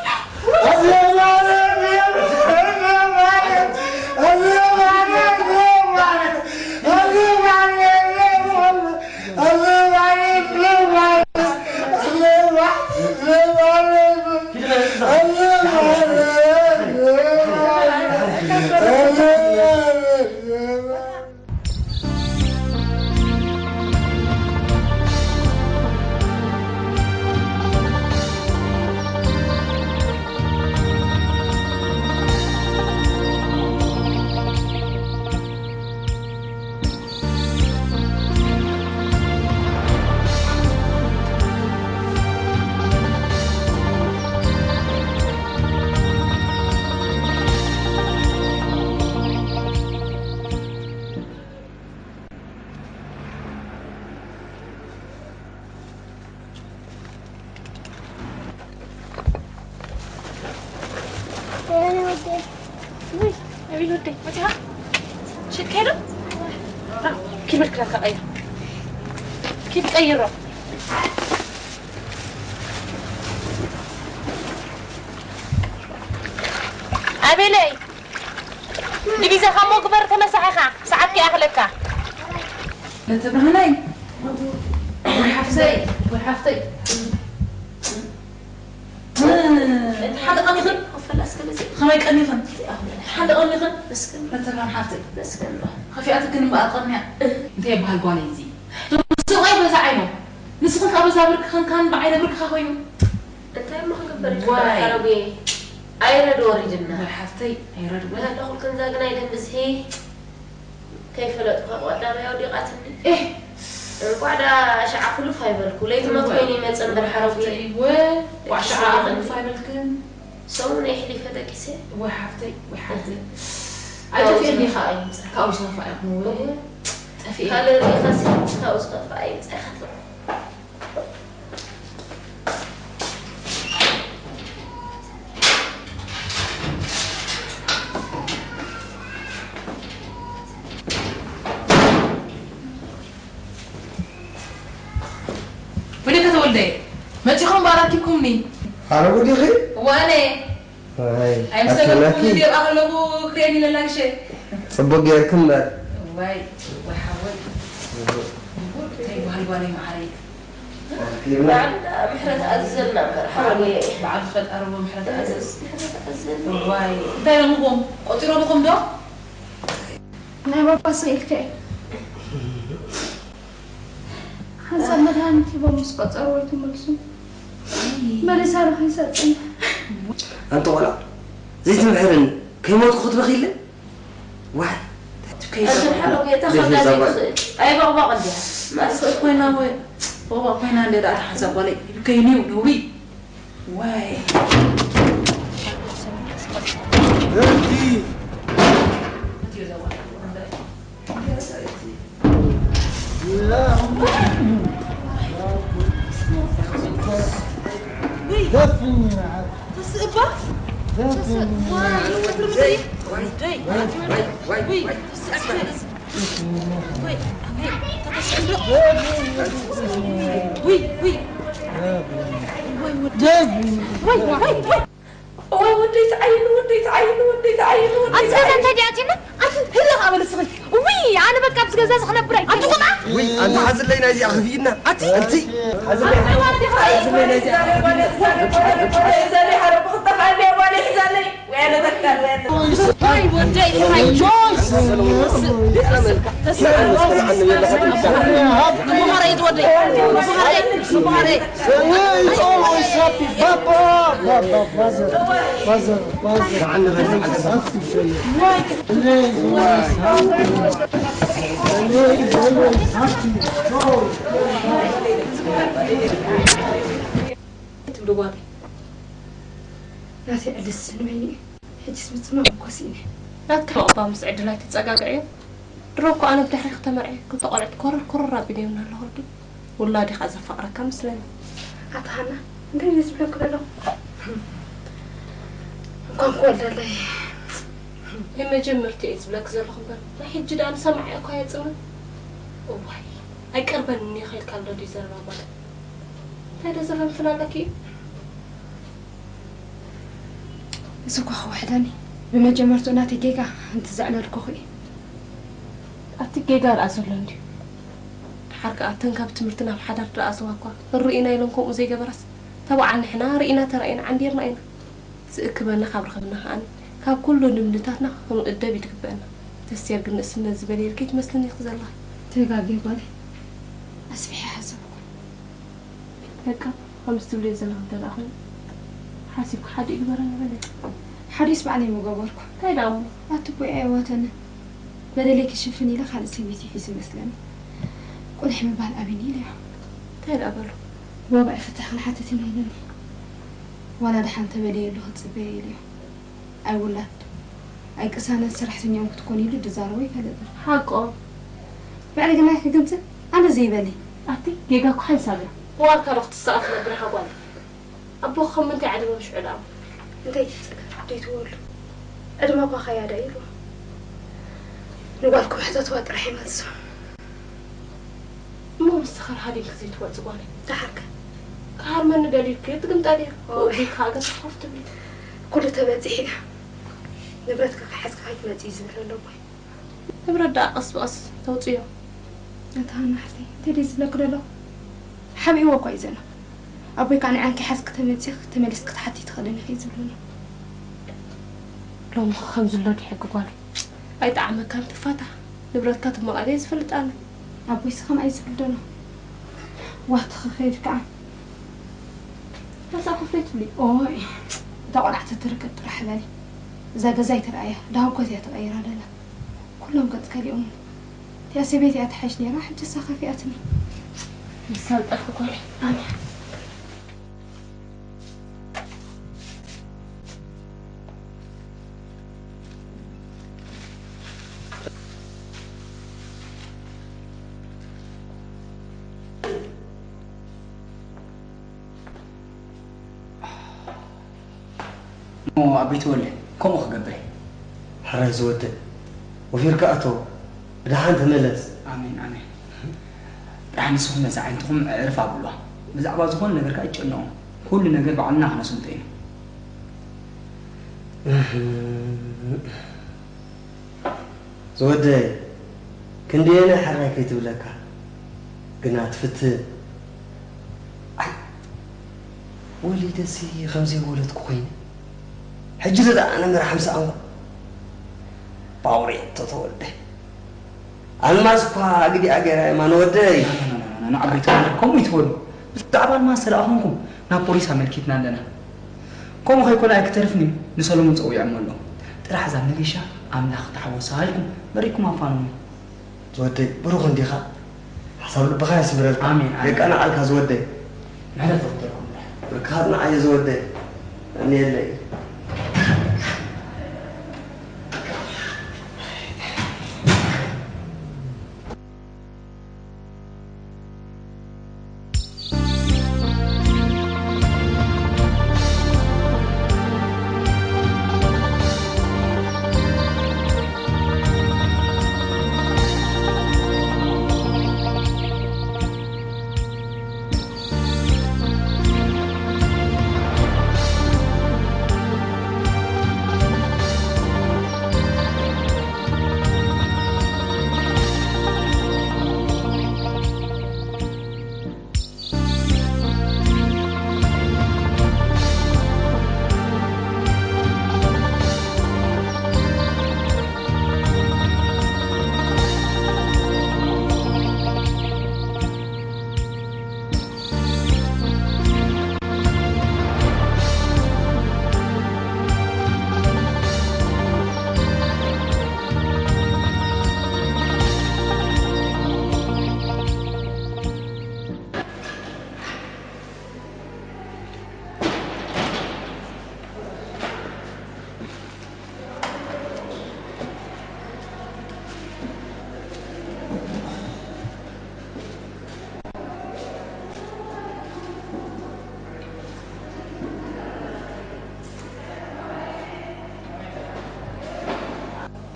ኣቤል ወደይ፣ መጺኻ? ሽት ከይዱ? ኪድ በል ክዳንካ ቀይር። ኪድ ቀይሮ። ኣቤለይ! ዲቪዛኻ እሞ ግበር ተመሳሒኻ፣ ሰዓት ከይኣኽለካ። ነቲ ብርሃነይ፣ ወይ ሓፍተይ፣ ወይ ሓፍተይ። እቲ ሓደ ቀኒኽን? ክፈላ እስከ በዚ። ከመይ ቀኒኽን? እቲ ኣሁን ሓደ ቀኒኽን? እስከ ነተጋም ሓፍተይ። እስከ እንዶ። ከፊኣትክን እምበኣር ቀንያ። እንታይ ይበሃል ጓለይ እዚ? ሰብኣይ በዛ ዓይኖ። ንስኽን ከኣ በዛ ብርክኽን ካን ብዓይነ ብርክኻ ኮይኑ። እንታይ እሞ ክንገብር እዩ ዋይ። ሓረጉየ? ኣይረድ ወሪድና። ወይ ሓፍተይ፣ ኣይረድ ወይ። ወላ ኩልክን ዛግናይ ደም ብዝሒ ከይፈለጥኩ ካብ ቀዳማይ ኣውዲቓትኒ። ኤህ። እንቋዕ ዳ ሸዓ ኩሉፍ ኣይበልኩ። ለይቲ ሞት እወ። ኮይኑ ይመጽእ እምበር ሓረጉየ። እወ፣ ቋዕ ሸዓ ኩሉፍ ኣይበልክን። ሰሙን የሕሊፈ ደቂሰ። ወይ ሓፍተይ፣ ወይ ሓፍተይ። ኣይጠፍኤን ዲኻ? ካብኡ ዝኸፍኣ ይኹን ወይ? እወ። ጠፍኤ። ካልእ ርኢኻሲ ካብኡ ዝኸፍኣ ይምጻእ ኢኻ ትብሎ። ወደከ ተወልደ፣ መጺኹም ባራኪኩምኒ። ሓረጉ ዲኺ? ዋነ። ኣይ፣ ኣይምሰለኩምን ኣከላኪ። እንዲኦም ኣኸለኹ ክርእየኒ ለላግሸ። ጽቡቅ ጌርክ እምበር። ዋይ፣ ወይ ሓወይ። እንታይ ይበሃል ጓለይ መዓረይ? በዓል ምሕረት ኣዝዘልና እምበር፣ ሓወይ። በዓል ፈጣሪ ምሕረት ኣዘዝ። ምሕረት ኣዝዘልና። ዋይ፣ እንታይ ኢሎምኹም? ቆጺሮምኹም ዶ? ናይ ባባ ስኢልካ እዩ። ሓንሳብ መድሃኒት ሂቦም ምስ ቆጸሩ ወይ ትመልሱ። መሊሳ ዶ ከይሰጥን? ኣንቲ ቆልዓ፣ ዘይትምሕርኒ፣ ከይሞትኩ ክትበኺ ኢለ? ዋይ። ኣንተ ሓረጉ እታ ከብዳ ዘይትኽእል። ኣይበቕባቕ እንድያ። ማእስ ኮይና ወይ በቕባቕ ኮይና እንደ ደኣ ሓንሳብ ጓለይ፣ ይብከይኒ እዩ ነውሪ። ዋይ። ወደይ ተዓይኑ፣ ወደይ ተዓይኑ፣ ወደይ ተዓይኑ፣ ወደይ ኣቲ ገዛ ተዓይኑ። እንታይ ድያ ኣቲና? ኣቲ ህልኽ ኣበል ስኺ። ውይ፣ ኣነ በቃ ኣብዚ ገዛ እዚ ክነብር ኣይክእልን። ኣቲ ቁጣ? ውይ፣ ኣንቲ ሓዝለይ ናይዚኣ ክፍይና። ኣቲ፣ ኣንቲ። ሓዝለይ ናይዚኣ ክፍይና። ሒዛለይ፣ ሓረብ ክጠፋ ኣለይ፣ ጓለይ ሒዛለይ። ወይ ኣነ ተካል፣ ወይ ኣነ ተካል። ወይ ወደይ፣ ወይ ጆይስ። ተስፋ፣ ተስፋ። ብኻረይ ትወደይ። ብኻረይ፣ ብኻረይ። It's always happy. Papa, papa, father, father, father. It's always happy. It's always happy. ትብሉ ጓል ናተይ ዕድልስ ንበይኑ እዩ። ሕጅስ ምጽማም እኮ ስኢነ። ናትካ ዕቑባ ምስ ዕድል ኣይትጸጋግዕዮ። ድሮ እኮ ኣነ ብድሕሪኺ ተመርዕየ ክልተ ቆልዑት ኮረር ኮረር ኣቢለዮምኒ ኣለኹ። ርዲ ውላድ ኢኻ ዘፋቕረካ መስለኒ። ኣታ ሃና፣ እንታይ እዩ ዝብለኪ ዘሎ? እንኳን ክወልደለይ። ናይ መጀመርታ እየ ዝብለኪ ዘለኹ እምበር፣ ናይ ሕጂ ደኣ ንሰማዒ እኳ የጽምም። እዋይ፣ ኣይቀርበንን እየ ከልካል ዶ ድዩ ዘረባ ጓል? እንታይ ዶ ዘፈንፍን ኣለኪ? እዚ እኳ ክውሕደኒ፣ ብመጀመርትኡ ናተይ ጌጋ እንተዘዕለልኩኺ። ኣቲ ጌጋ ደኣ ዘሎ እንድዩ። ደሓር ከኣ እተን ካብ ትምህርቲ ናብ ሓዳር ደኣ ኣዘዋ እኳ ርኢና ኢለን ከምኡ ዘይገበራስ፣ ተባዓ ንሕና ርኢና ተራኢና ዓንዲርና ኢና። ዝእክበና ካብ ረኸብና ከኣ ካብ ኩሉ ልምድታትና ክንእደብ እዩ ዝግበአና። ተስቴር ግን ንእስነት ዝበለ ኢልኪ ትመስልኒ ኢኺ ዘለኺ። ተጋግየ ጓለይ፣ ኣስፊሐ ሓሰብኩ። በቃ፣ ከምዚ ትብልዮ ዘለኺ እንተ ደኣ ኾይኑ፣ ሓሲብኪ ሓደ ይግበረኒ በሊ። ሓዲስ ባዕለይ ምገበርኩ። እንታይ ደኣ እሞ? ኣቲ እኮ ኣይኣወተንን። በደለይ ክሽፍን ኢለ ካልእ ሰበይቲ ሒዘ መስለኒ። ቁሊሕ ምባል ኣብዩኒ ኢለዮ። እንታይ ደኣ በሉ? ብዋጋኢ ፍትሒ ክንሓትት ኢና ኢሉኒ። ዋላ ደሓን ተበልየ ኣለኹ ክጽበዮ ኢለዮ። ኣይ ውላድ፣ ኣይ ቅሳነት ሰራሕተኛኦም ክትኮኒ ኢሉ ድዛረቦ ኣይፈለጥን። ሓቆ። ብዕልግና ክግምጽል ኣነ ዘይበሊ። ኣቲ ጌጋ እኮ ሓንሳብ እያ። ዋርካ ዶ ክትስኣ ትነብር ኢኻ ጓል? ኣቦኺ ከም ምንታይ ዓደቦም ሽዑ ደኣ? እንታይ ትጽገም ደይትወሉ? ዕድመ እኳ ከያዳ ኢሉ። ንጓልኩም ሕተትዋ ጥራሕ ይመልሶ። እሞ ምስ ተኸር ሃዲምኪ ዘይትወጽእ ጓለይ? ደሓርከ? ክሃርመኒ ደሊልኪ ትግምጣ ድያ? ኦይ። ወይ ከዓ ገጽ ኮፍ ትብሊ? ኩሉ ተበጺሑ እዩ። ንብረትካ ከይሓዝካ ከይትመጽእ እዩ ዝብል ኣሎ ኣቦይ። ንብረት ደኣ ቀስ ብቐስ ተውጽዮ። ኣታ ሃና ሓፍተይ፣ እንታይ ድየ ዝብለኪ ዘለኹ? ሓቢእዎ እኳ እዩ ዘሎ። ኣቦይ ከዓ ንዓን ከይሓዝኪ ተመጺኺ ተመሊስኪ ክትሓቲ ትኽእልን ኢኺ እዩ ዝብለኒ። ሎሚ ኸ ከምዚ ኣሎ ድዩ ሕጊ ጓለይ? ኣይጠዓመካን ትፋታሕ። ንብረትካ ትመቓለ ዝፈልጥ ኣነ። ኣቦይስ ከምኣ እዩ ዝብል ዘሎ። ዋትኺ ከይዱ ከዓ። ነዛ ኮፍ ዘይትብሊ? ኦይ፣ እታ ቆልዓ ተትርከብ ጥራሕ በሊ። እዛ ገዛ ኣይትረኣያ፣ ዳውኮት እያ ተቐይራ ደላ። ኩሎም ገጽ ከሊኦምኒ። እቲኣ ሰበይቲ እያ ትሓይሽ ነይራ፣ ሕጂ እሳ ከፊኣትኒ። ንሳ ዝጠፍእ ጓለይ። ኣሜን። እሞ ኣቦይ ተወልደ፣ ከምኡ ክገብር እየ። ሕራይ ዝወደይ፣ ወፊርካ እቶ፣ ብደሓን ተመለስ። ኣሜን፣ ኣሜን። ጥራሕ ንስኹም ነዛ ዓይንትኹም ዕርፍ ኣብሉዋ። ብዛዕባ ዝኾነ ነገር ከኣ ኣይትጨነቑ። ኩሉ ነገር ባዕልና ክነሰልጦ ኢና። ዝወደይ፣ ክንደየናይ ሕራይ ከይትብለካ፣ ግና ትፍትን። ኣይ፣ ወሊደሲ ከም ዘይወለድኩ ኮይነ። ሕጂ ደኣ ኣነ መርዓ ምስ ኣንኩ። ባውሬቶ ተወልደ። ኣልማዝ እኳ ኣግዲኣ ገይራ እየ፣ ማን ወደይ? ና፣ ና፣ ና፣ ና፣ ና፣ ዓበይቲ ወለድ ከምኡ ይትበሉ። ብዛዕባ ኣልማዝ ተደኣ ኾንኩም፣ ናብ ፖሊስ ኣመልኪትና ኣለና። ከምኡ ከይኮነ ኣይክተርፍን እዩ፣ ንሰሎሞን ጸዊዖሞ ኣለኹ። ጥራሕ እዛ መገሻ ኣምላኽ ተሓወሳ ኢልኩም መሪቕኩም ኣፋንዉኒ። ዝወደይ፣ ብሩኽ እንዲኻ። ሓሳብ ልብኻ የስምረልካ። ኣሜን፣ ኣሜን። የቃንዓልካ ዝወደይ። ምሕረት ይኽተልኩም። ብርካት ንዓየ ዝወደይ። እኔለይ።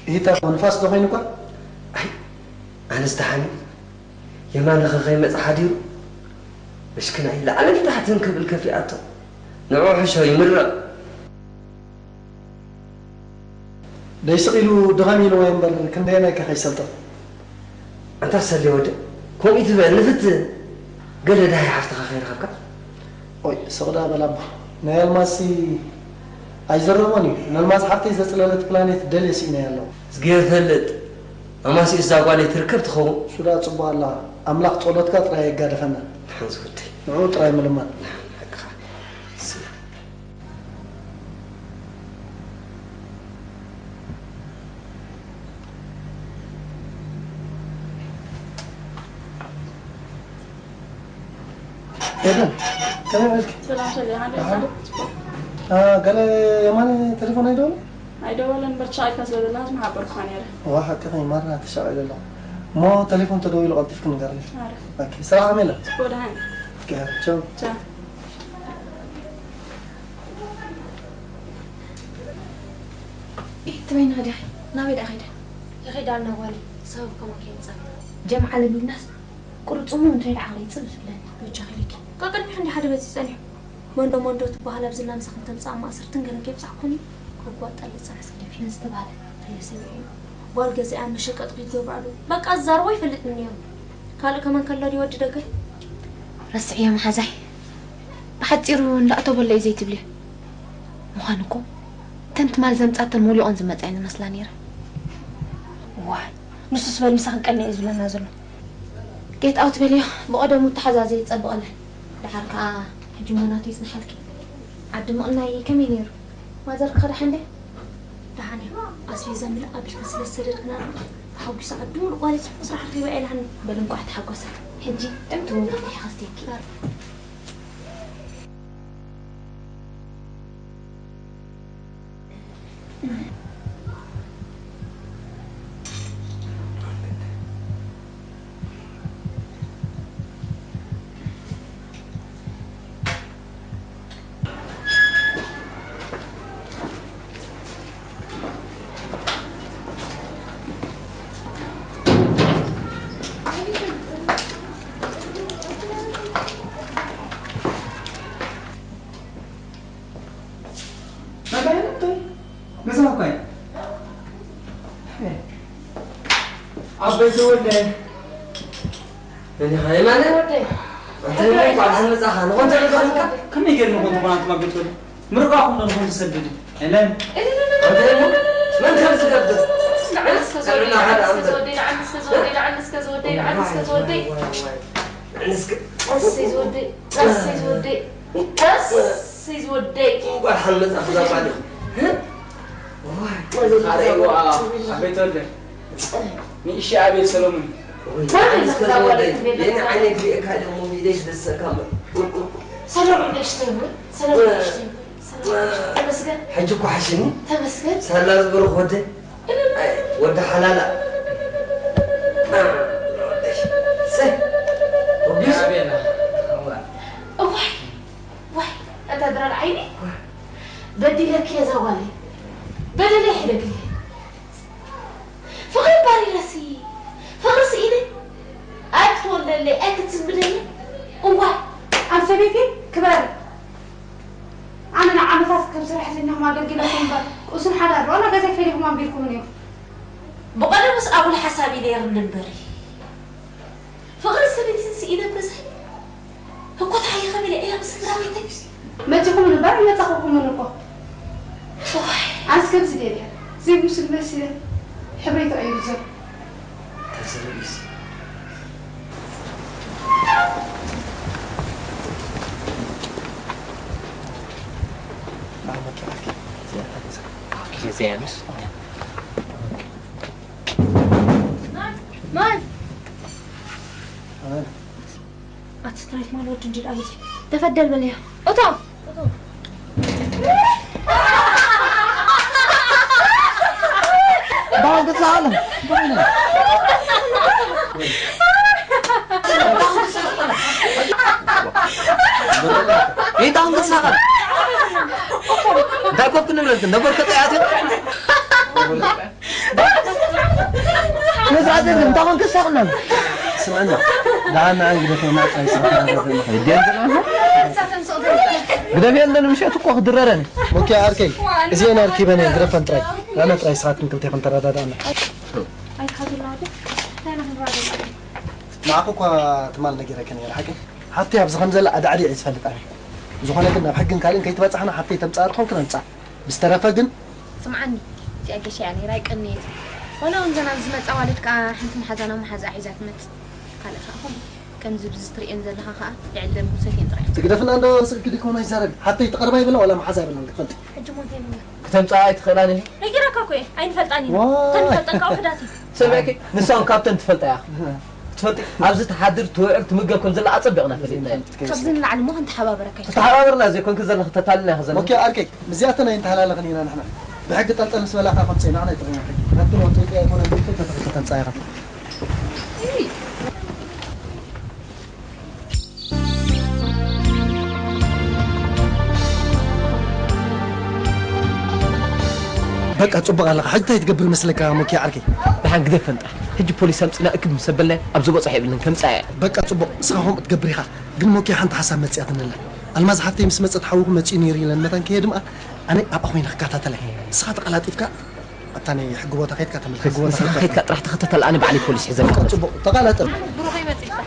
ይታ ንፋስ ዶ ኮይኑ እኳ? ኣይ፣ ኣነስ ደሓን እየ። የማነ ከ ከይመጽእ ሓዲሩ? ምሽክናይ ላዕልን ታሕትን ክብል ከፊኣቶ። ንዑ ሕሾ ይምረቕ። ደይስቕ ኢሉ ድኸም ኢልዎ እምበር ክንደየናይ ከ ከይሰልጠ? ኣንታ ሰሌ ወደ፣ ከምኡ ትበል ንፍትን። ገለ ደሃይ ሓፍትኻ ከይረኸብካ? ኦይ፣ ስቕ ደኣ በል ኣቦ። ናይ ኣልማዝሲ ኣይዘረቦን እዩ። ነልማዝ ሓፍተይ ዘጽለለት ፕላኔት ደልየ ስኢነያ ኣለኹ። እዝግሄር ፈልጥ። ኣማሲኡ እዛ ጓለይ ትርከብ ትኸውን። እሱ ደኣ ጽቡቕ ኣላ። ኣምላኽ ጸሎትካ ጥራይ የጋደፈና። ደሓን ዝወደይ። ንዕኡ ጥራይ ምልማን። ደሓን ሓቅኻ። ስማ። ኤደን፣ ከመይ ውዒልኪ? ሰላም ሰላም፣ ደሓን ዶ? ደሓን ዶ? አ፣ ገለ የማነ ቴሌፎን ኣይደወለን? ኣይደወለን፣ በርቻ ኢልካ ስለ ዘለኻ ዝመሓበርኩኻ ነይረ። ዋ፣ ሓቅኺ፣ ማራ ተሻቒለ ኣለኹ። እሞ ቴሌፎን ተደዊሉ ቀልጢፍኪ ንገርኒ። ኣረ። ኦኬ፣ ስራሕ ከመይ ኢላ? ጽቡቕ፣ ደሓን። ኦኬ፣ ቻው። ቻው። ኢህ፣ ትበይና ድያ? ናበይ ደኣ ከይዳ? ይኸይዳ ኣለና ጓለይ፣ ሰበብ ከማን ከይመጻ። ጀምዓ ለሚድናስ ቁርጽሙ እንተ ኢለ ዓቕለይ ጽብ ዝብለኒ። በጃኺ ኢለኪ። ካብ ቅድሚ ክንዲ ሓደ መጺኡ ጸኒሑ። መንዶ መንዶ ትበሃል ኣብዚ ላምሳ ክልተ ምጻእ ማእሰርትን ገለን ከይብጻሕኩኒ ከጓጠለ ዝጸንሐ ሰደፊ። ነዚ ተባህለ ከይሰሚዑ ጓል ገዛእያ መሸቀጢ ከይትገብራሉ። በቃ ዝዛረቦ ኣይፈልጥን ነይሩ። ካልእ ከማን ከሎ ድዩ ወዲ ደገ? ረስዕዮ መሓዛይ። ብሓጺሩ እንዳእተወለ እዩ ዘይትብልዮ። ምዃኑ እኮ እተን ትማል ዘምጻተን ሞሊቖን ዝመጻ እየን ዝመስላ ነይረን። ዋይ፣ ንሱስ በል ምሳኺ ቀኒ እዩ ዝብለና ዘሎ። ጌት ኣውት በልዮ፣ ብቐደሙ ተሓዛዘ ይጸብቐለን። ደሓር ከኣ ሕጂ እሞ ናቱ ይጽንሓልኪ። ዓዲ ምቕናይ ከመይ ነይሩ? ማዘር ከ ደሓን ድያ? ደሓን እያ። ኣስቤዛ ምልእ ኣቢልካ ስለ ዝሰደድክና ተሓጒሳ ዓዲ ሙሉእ ጓል እያ። ስራሕ ረኺባ እያ ኢላትኒ። በል እንቋዕ ተሓጎሰት። ሕጂ ጥዕምቲ ቡን ኣፍሊሐ ከስትየኪ። መጋየት እኮ እዩ። ገዛ እኮ እዩ። ዓበይቲ ወለይ። እኔ ሃይማኖት ወደይ። አንተ ደግሞ እንኳን አልመጣህ። አንተ ደግሞ ከመይ ገይሩ ንኾን ትኾን ኣንተ ማገት ወለይ? ምርቃኹም ዶ ንኾን ትሰድድ? የለን። አንተ ደግሞ መን ከም ዝገብር? ንዓንስ ከዝወደይ፣ ቀልብና ሓደ ንዓንስ ኣንተ። ከዝወደይ፣ ንዓንስ ከዝወደይ፣ ንዓንስ ከዝወደይ፣ ንዓንስ ከዝወደይ። ዋይ፣ ዋይ፣ ዋይ። ንዓንስ ከ- እሰይ ዝወደይ፣ እሰይ ዝወደይ፣ እሰይ ዝወደይ። እንኳን ሓመጻ ክዛባል። ዋይ፣ ኣረይዋ፣ ኣቤት ወልደ። ንእሺ ኣቤት ሰሎሞን። ወይ፣ መን እዩ ኣንስ ከዝወደይ። የኔ ዓይነት ሪእካ ደግሞ ሚደሽ ደሰካ። ሰላም ንእሽተይ እውን፣ ሰላም ንእሽተይ እውን፣ ሰላም ንእሽተይ። ተመስገን። ሕጂ እኮ ሓሽኒ። ተመስገን። ሳላ ዝበርኽ ወደ። ኣይ፣ ወደ ሓላላ። ሰይ። ወቢስ። ኣቤላ። እዋ። እዋይ፣ ዋይ፣ ኣታ ድራር ዓይኒ። በዲለኪ እየ እዛ ጓለይ። በደለይ ሕደግለይ። ፍቕሪ ባሪረሲ፣ ፍቕሪ ስኢነ፣ ኣይክትወልደለይ፣ ኣይክትስንብደለይ። እዋይ። ኣንሰበይቲ ክበሪ። ኣነ ንዓመታት ከም ሰራሕተኛኹም ኣገልጊለኩም እምበር፣ ቁስን ሓዳር ዶ ናብ ገዛይ ፈሊኹም ኣንቢርኩምኒ ኢኹም። ብቐደሙስ ኣጉል ሓሳብ እዩ ነይርኒ እምበሪ። ፍቕሪ ሰበይትን ስኢነ ኣብ ገዛይ። እኮ ተሓይኸ በለ እያ ብስድራ ቤተይ። መጺኹም እምበር መጻኹኹምን እኮ። እዋይ። ኣንስ ከምዚ ደልያ። ዘይምስል መሲለ። ሕብረይ ተቐይሩ ዘሎ። ተስርኢስ። ማን? ኣቲ ስትራይክ ማን ወዲ እንዲል ኣቤት። ተፈደል በልያ። እቶ። ዳንግሳ ኣለ። ይህ ዳንግሳ ኣለ። እንታይ ኮፍ ክንብለልክ? ነበር ከጠያት። እንታይ ኮንክ ሳቕና? ስምዕና፣ ደሓን ንዓይ ግደፈና፣ ጥራይ ስራሕ ግደፈና። ግደፍየን፣ ምሸት እኮ ክድረረን። ሞኪ ዓርከይ፣ እዚኤን ኣርኪበን እየን፣ ግደፈን ጥራይ። ኣነ ጥራይ ስኻትክን ክልቴኽን ተረዳድኣና። ኣይትሓዙልና ወዲ፣ እንታይ ኢና ክንረዳዳእ? ንዓኺ እኳ ትማል ነጊረኪ ነይረ፣ ሓቂ? ሓብተይ ኣብዚ ከም ዘላ ኣዳዕዲዐ እየ ዝፈልጥ ኣነ። ብዝኾነ ግን ናብ ሕግን ካልእን ከይትበጻሕና ሓብተይ ተምጽኣ ድኾን ክነምጽኣ። ብዝተረፈ ግን ስምዓኒ፣ እዚኣ ገሻ እያ ነይራ፣ ኣይቀንየት። ዋላ እውን ዘን ኣብዚ ዝመጻ ኣዋልድ ከኣ ሓንቲ መሓዛና መሓዛኣ ሒዛ ትመጽእ። ካልእ ከኣ ኹሉ ከምዚ ብዚ ትርእየን ዘለኻ ከኣ ልዕሊ ደም ውሰት እየን ጥራይ። ትግደፍና እንዶ ስልኪ ድኮን ኣይዛረብ። ሓብተይ ትቐርባ ይብላ ዋላ መሓዛ ይብላ ክትፈልጢ። ሕጂ ሞት የብላ። ክተምጽኣ ኣይትኽእላን ኢኺ። ነጊራካ እኮ እየ፣ ኣይንፈልጣን ኢና። ዋይ። ተንፈልጠን ከኣ ውሑዳት እየን። ሰሚዕኪ? ንሳ እውን ካብተን ትፈልጣ እያ። እህ። ትፈልጢ፣ ኣብዚ ትሓድር ትውዕል ትምገብ ከም ዘላ ኣጸቢቕና ፈሊጥና ኢና። ካብዚ ንላዕሊ እሞ ክንተሓባበረካ እዩ። ተተሓባበርና ዘይኮንኪ ዘለኺ ተታልልና ኢኺ ዘለኺ። ኦኬ፣ ዓርከይ፣ ምስዚኣተን ኣይንተሃላለኽን ኢና ንሕና። ብሕጊ ጠልጠል ምስ በላኻ ከምጽእ ኢና፣ ንሕና ኣይጥቕምን ሕጊ። ናብቲ ወጥቂ ኣይኮነን፣ ብልክዕ ተተኽተ ተምጻእ ኢኻ። በቃ ጽቡቕ ኣለኻ። ሕጂ እንታይ ትገብር መስለካ ሞኪ ዓርከይ? ደሓን ግደፈን ጥራሕ። ሕጂ ፖሊስ ኣምጺና እክብ ምስ ኣበልናዮ ኣብ ዝበጽሖ የብልን ከምጽኣ እያ። በቃ ጽቡቕ፣ ንስኻ ከምኡ ትገብር ኢኻ። ግን ሞኪ ሓንቲ ሓሳብ መጺኣትኒ ኣላ። ኣልማዝ ሓፍተይ ምስ መጸት ሓውኹም መጺኡ ነይሩ ኢለን መታን ከይሄድምኣ ኣነ ኣብኣ ኮይነ ክከታተላ እየ። ንስኻ ተቐላጢፍካ ኣብታ ናይ ሕጊ ቦታ ከይድካ ተመልከት። ሕጊ ቦታ ንስኻ ከይድካ ከይድካ ጥራሕ ተኸታተል፣ ኣነ ባዕለይ ፖሊስ ሒዘ በቃ ክመጽእ። ጽቡቕ፣ ተቐላጠፍ። ብሩኸይ መጺእካ።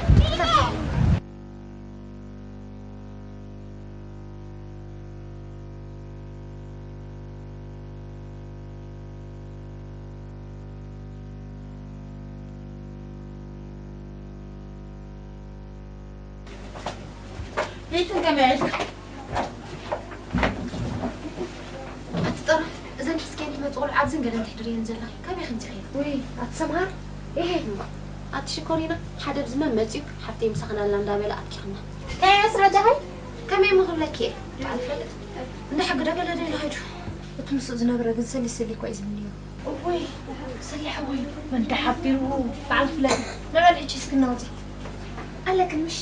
ቤትን ከመይ ኣልካ? ኣቲ ጠራ፣ እዘን ሒዝከን ትመጽእ ቆልዑ ኣብዘን ገለን ትሕድርየን ዘለኺ፣ ካበይ ከምጺኺ? ውይ፣ ኣቲ ሰምሃር፣ እሄ፣ ኣቲ ሽኮሪና፣ ሓደ ብዝመን መጺኡ፣ ሓፍተይ ምሳኽን ኣላ እንዳበለ ኣጥቂኽና። እንታይ እያ ስራ ጃሃይ? ከመይ እሞ ክብለኪ እየ? ባዕሊ ፈልጥ። እንዳ ሕጊ ዶ ገለ ዶ ኢሉ ኸይዱ? እቲ ምስኡ ዝነበረ ግን ሰሊ ሰሊ እኮ እዩ ዝብል ነይሩ። እውይ፣ ሰሊ ሓወይ፣ መን ዳ ሓቢርዎ? በዓል ፍለጥ። ንበል ሕጂ እስኪ እናውጺ። ኣለክን ምሽ?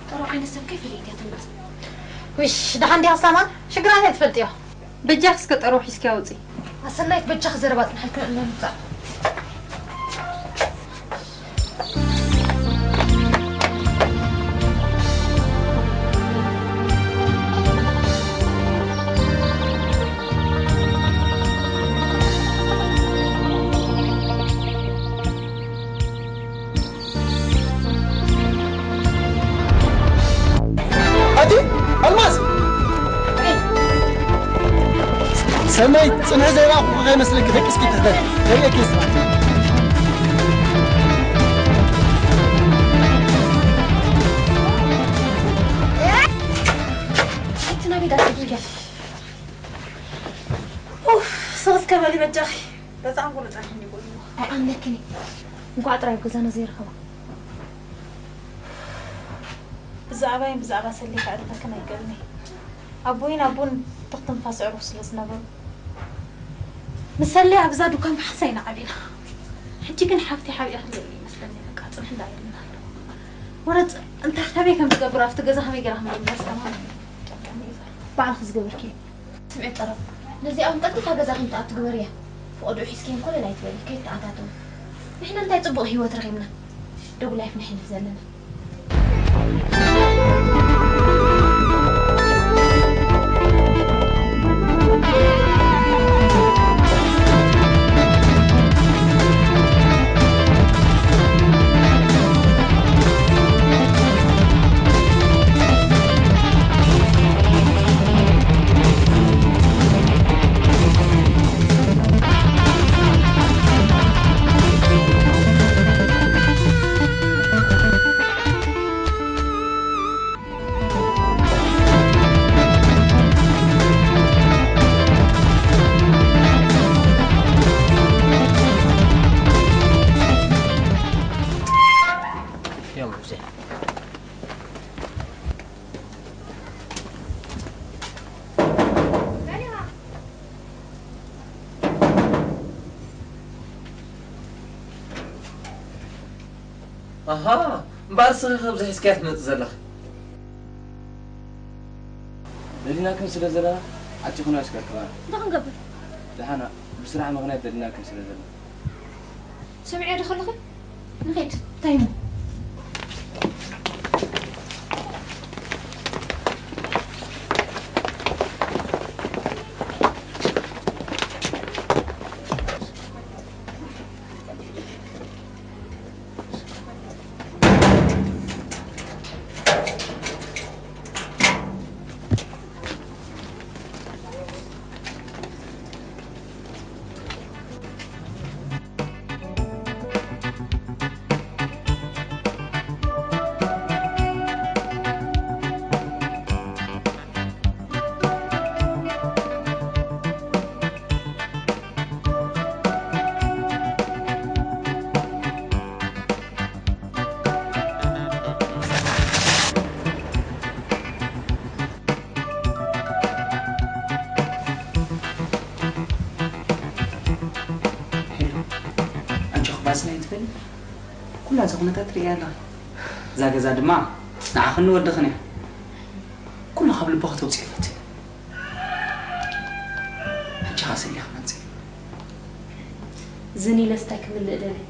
ጥሩ ዓይነት ሰብ ከይፈለየት እያ ትምረጽ። ውሽ፣ ደሓን ዲኻ ሳማ? ሽግራ እንታይ ትፈልጥዮ? በጃኺ እስከ ጠርው ሒዝኪ ኣውጺ። ኣሰናይት በጃኺ ዘረባ ጽንሓልክን እና ምጻእ። ኣቲ ኣልማዝ! ሰናይ ጽንሒ ዘይረኣኹ ከይመስለኪ ደቂስኪ ትሕተ። ደቂስኪ። እቲ ናበይ ደኣ ትብልያ? ኡፍ፣ ስቕ እስከ በሊ በጃኺ። በጣም ቁርጫ ክንዲ ቆዩ። ኣይኣምነክን እየ። እንኳዕ ጥራይ ኣብ ገዛና ዘይረኸባ። ብዛዕባይን ብዛዕባ ሰሌ ከዕርፈክን ኣይክእልን እየ። ኣቦይን ኣቦን ትኽ ትንፋስ ኣዕሩኽ ስለ ዝነበሩ፣ ንሰሌ ኣብዛ ዱካን ብሓንሳእ ኢና ዓቢና። ሕጂ ግን ሓብቲ ሓቢኣ ክልእል ይመስለኒ። በቃ ጽንሕ እንዳበልና ኣለኹ። ወረ ጽ-፣ እንታይ ከመይ ከም ዝገብር ኣብቲ ገዛ ከመይ ገይራ ከም ዝምለስ ከማን ጨንቀኒ እዩ ዘሎ። ባዕልኺ ዝገበርኪ። ስምዒ ጠረፍ። ነዚኣ እውን ቀጥታ ገዛ ከምትኣቱ ግበርያ። ፍቐድኡ ሒዝክየን ኮለል ኣይትበሊ፣ ከይተኣታተው። ንሕና እንታይ ጽቡቕ ህይወት ረኺብና? ደጉ ላይፍ ነሕልፍ ዘለና። ኣሃ፣ እምበኣር እስኺ ካብዚ ሒዝካያ ትመጽእ ዘለኻ? ደሊናክን ስለ ዘለና፣ ዓጺኹና ኣሽከርክባና። እንታይ ክንገብር? ደሓና፣ ብስራሕ ምኽንያት ደሊናክን ስለ ዘለና። ሰሚዐ ዶ ከለኹ? ንኸይድ፣ እንታይ እሞ? ሄሎ፣ ኣጆኺ ባጽናይ ትበሊ? ኩላ እዛ ኩነታት ትርእያ ኣለኺ። እዛ ገዛ ድማ ንዓኽን ንወድኽን እያ። ኩሉ ካብ ልብኺ ተውፅኢ ፈትን። ሕጂ ኸዓ ሰሊኺ መፅእ። ዝን ኢለስ እንታይ ክምልእ ደልየ?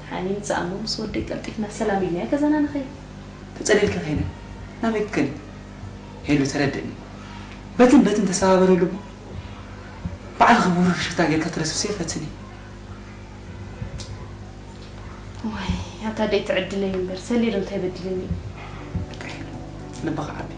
ሓኒን ፃእሞ ምስ ወደይ ቀልጢፍና ሰላም ኢልናዮ ገዛና ንኸይድ። ተፀሊልኪ ከይነ ናበይ ክትከዲ? ሄሉ ተረድእኒ። በትን በትን ተሰባበረሉ እሞ ባዕልኺ ብሩህ ፍሽኽታ ጌርካ ትረስብስዮ ፈትኒ። ዋይ፣ ኣታ ደይ ትዕድለይ እምበር፣ ሰሊር እንታይ በዲለኒ? ልብኻ ዓቢ።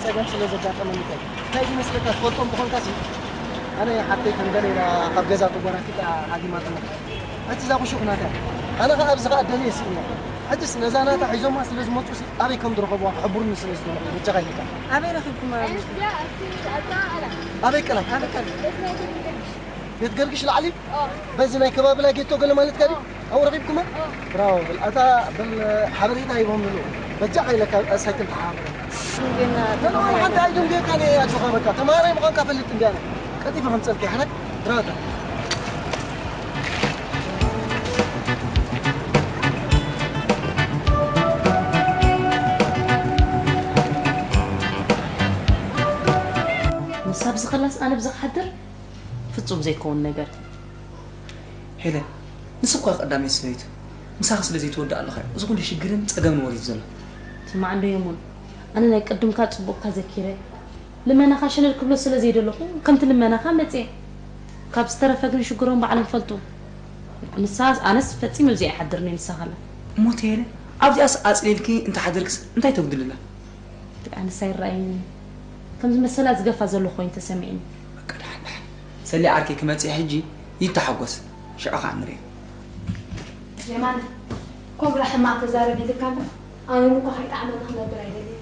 ጸገም ስለ ዘጋጠመኒ እንታይ እዩ? እንታይ ዝመስለካ ትፈልጦም ተኾንካሲ፣ ኣነ ሓፍተይ ከም ገለ ኢላ ካብ ገዛ ተጓናፊጣ ሃዲማትና። ሕጂ እዛ ቁሹ ኩናታ እያ። ኣነ ኸኣ ኣብዚ ኸኣ ደልየ ስኢነ። ሕጅስ ነዛ ናታ ሒዞማ ስለ ዝመጹሲ ኣበይ ከም ዝረኸብዋ ክሕብሩኒ ስለ ዝደለኹ በጃኻ ኢለካ። ኣበይ ረኺብኩማ? ኣበይ ቀላይ? ኣበይ ቀላይ? ቤት ገርግሽ ላዕሊ? በዚ ናይ ከባቢ ላይ ጌቶ ገለ ማለትካ ድዩ? ኣብኡ ረኺብኩማ? ብራቮ በል። ኣታ በል ሓበሬታ ሂቦም ንሉ። በጃኻ ኢለካ ሳይክል ተሓባበረ። ግን ገና ሓንቲ ኣይደንገየካን እየ ኣጆኻ በቃ። ተማሃራይ ምዃንካ ፈልጥ እንድየ ኣነ። ቀልጢፈ ከምጸልካ እየ። ሕራይ ብራታ። ንሳ ኣብዚ ከላስ ኣነ ብዚ ክሓድር? ፍጹም ዘይከውን ነገር። ሄለን፣ ንስኳ ቀዳመይቲ ሰበይቱ ምሳኺ ስለ ዘይትወድእ ኣለኻ እዩ እዚ ኩሉ ሽግርን ጸገምን ወሪዱ ዘሎ። ስማዕ እንዶ የሙን፣ ኣነ ናይ ቅድምካ ጽቡቕካ ዘኪረ፣ ልመናኻ ሸለል ክብሎ ስለ ዘይደለኹ፣ ከምቲ ልመናኻ መጽየ። ካብ ዝተረፈ ግን ሽግሮም ባዕሎም ይፈልጡ። ንሳ፣ ኣነስ ፈጺመ ኣብዚኣ ኣይሓድርን እየ ንሳ ከላ። እሞ እቲ ሄለን፣ ኣብዚኣስ ኣጽሊልኪ እንተሓደርክስ እንታይ ተጉድልላ? ኣነስ ኣይረኣይን። ከም ዝመሰላ ዝገፋ ዘሎ ኮይኑ ተሰሚዕኒ። በቃ ደሓን ደሓን። ሰሊ ዓርከይ ክመጽእ ሕጂ ይተሓጎስ። ሽዑ ኸኣ ንሪኦ። የማነ፣ ኮብራ ሕማቕ ተዛረብ ኢልካ እምበር፣ ኣነ እውን እኮ ከይጠዓመኒ ክነብር ኣይደልን።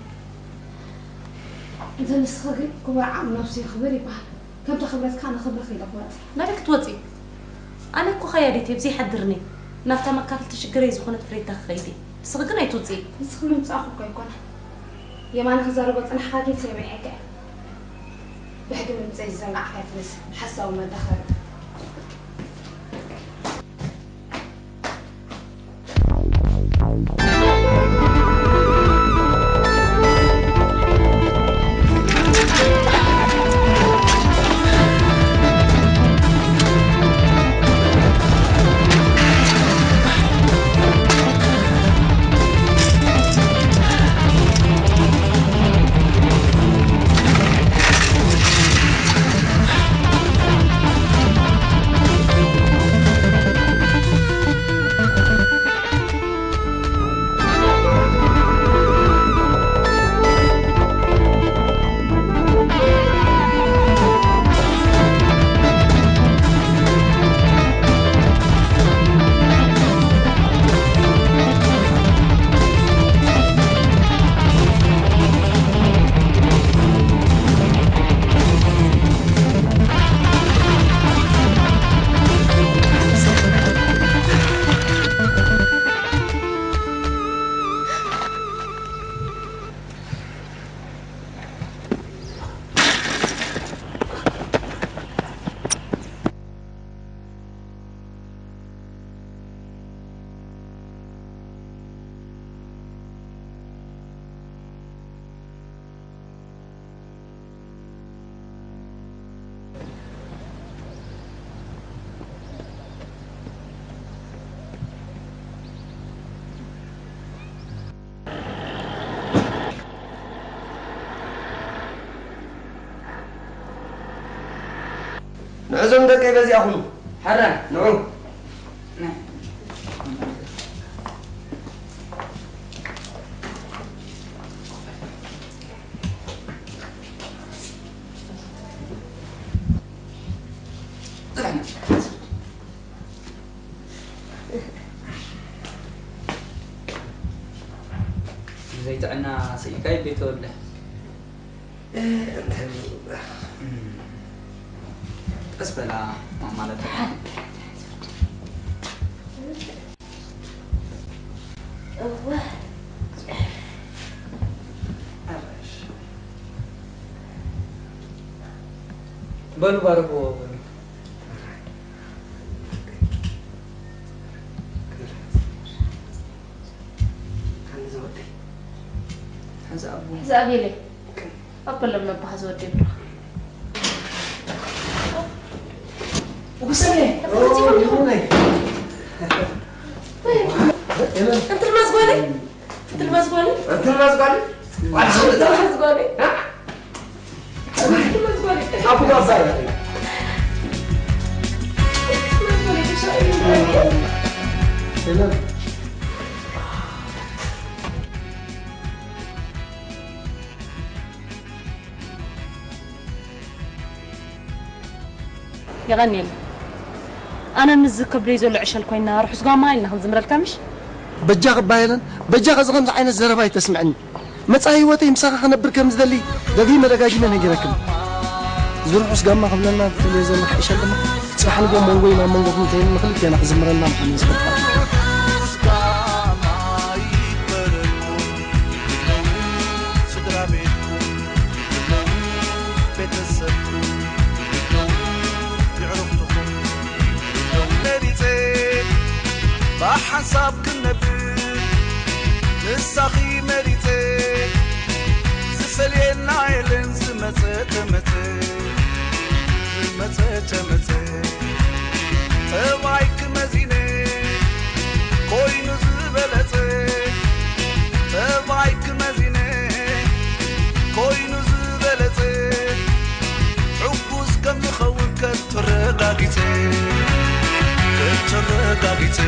እንተ ንስኺ ግን ክቡር ዓቕሚ ነብሱ የኽብር ይበሃል። ከምቲ ክብረትካ ንኽብሪ ከይተቑረጽ። ናበይ ክትወጺ? ኣነ እኮ ኸያዲት እየ፣ ብዘይ ሓድርኒ። ናብታ መካፈልቲ ሽግረይ ዝኾነት ፍሬታ ክኸይድ እየ። ንስኺ ግን ኣይትውጽኢ። ንስኺ ምምጻእኺ እኮ ኣይኮነን። የማነ ክዛረቦ ዝጸናሕካ ግን ሰሚዐካ እየ። ብሕጊ ምምፀይ ዝዘናዕካያ ትመስል ሓሳዊ መዳኸሪ። ንዕዞም ደቀይ በዚኣ ኩኑ። ሓራ ንዑ። ዘይጥዕና ስኢልካ ይቤት ተወለ። እ፣ እንታይ ቀስ በላ ማለት። እወ። በሉ ባርኽዎ በሉ። ሕዚ ኣቦ። ሕዚ ኣቤለይ። ኣበሎም ነባኻ ዝወዲ ይብሎ። ውሰኔ። እንትን መዝጓለይ። እንትን መዝጓለይ። እንትን መዝጓለይ። እንትን መዝጓለይ። እንትን መዝጓለይ። ኣቡ ጋዛ። እንትን መዝጓለይ። የቐንየለይ። ኣነ ምስ ዝከብደይ ዘሎ ዕሸል ኮይና ርሑስ ጋማ ኢልና ክንዝምረልካ ምሽ? በጃኺ እባ ሄለን፣ በጃኺ እዚ ከምዚ ዓይነት ዘረባ ኣይተስምዕኒ። መጻኢ ህይወተይ ምሳኺ ክነብር ከም ዝደሊ ደጊመ ደጋጊመ ነጊረክን። እዚ ርሑስ ጋማ ክብለና ትብልዮ ዘለኺ ዕሸል ድማ ጽባሕ ንግሆ መንጎይ ናብ መንጎኹም ከይኑ ንኽልቴና ክዝምረልና ምዃኑ እዩ ዝፈልጥ። ስድራ ቤትኩም፣ ቤተሰብኩም፣ የዕሩኽትኹም መሪጸ ብሓንሳብ ክነብር ንሳኺ መሪጸ ዝፈልየና የለን ዝመጸ ተመጸ ዝመጸ ተመጸ ጠባይኪ መዚነ ኮይኑ ዝበለጸ ጠባይኪ መዚነ ኮይኑ ዝበለጸ ሕጉስ ከም ዝኸውን ከተረጋጊጸ ከተረጋጊጸ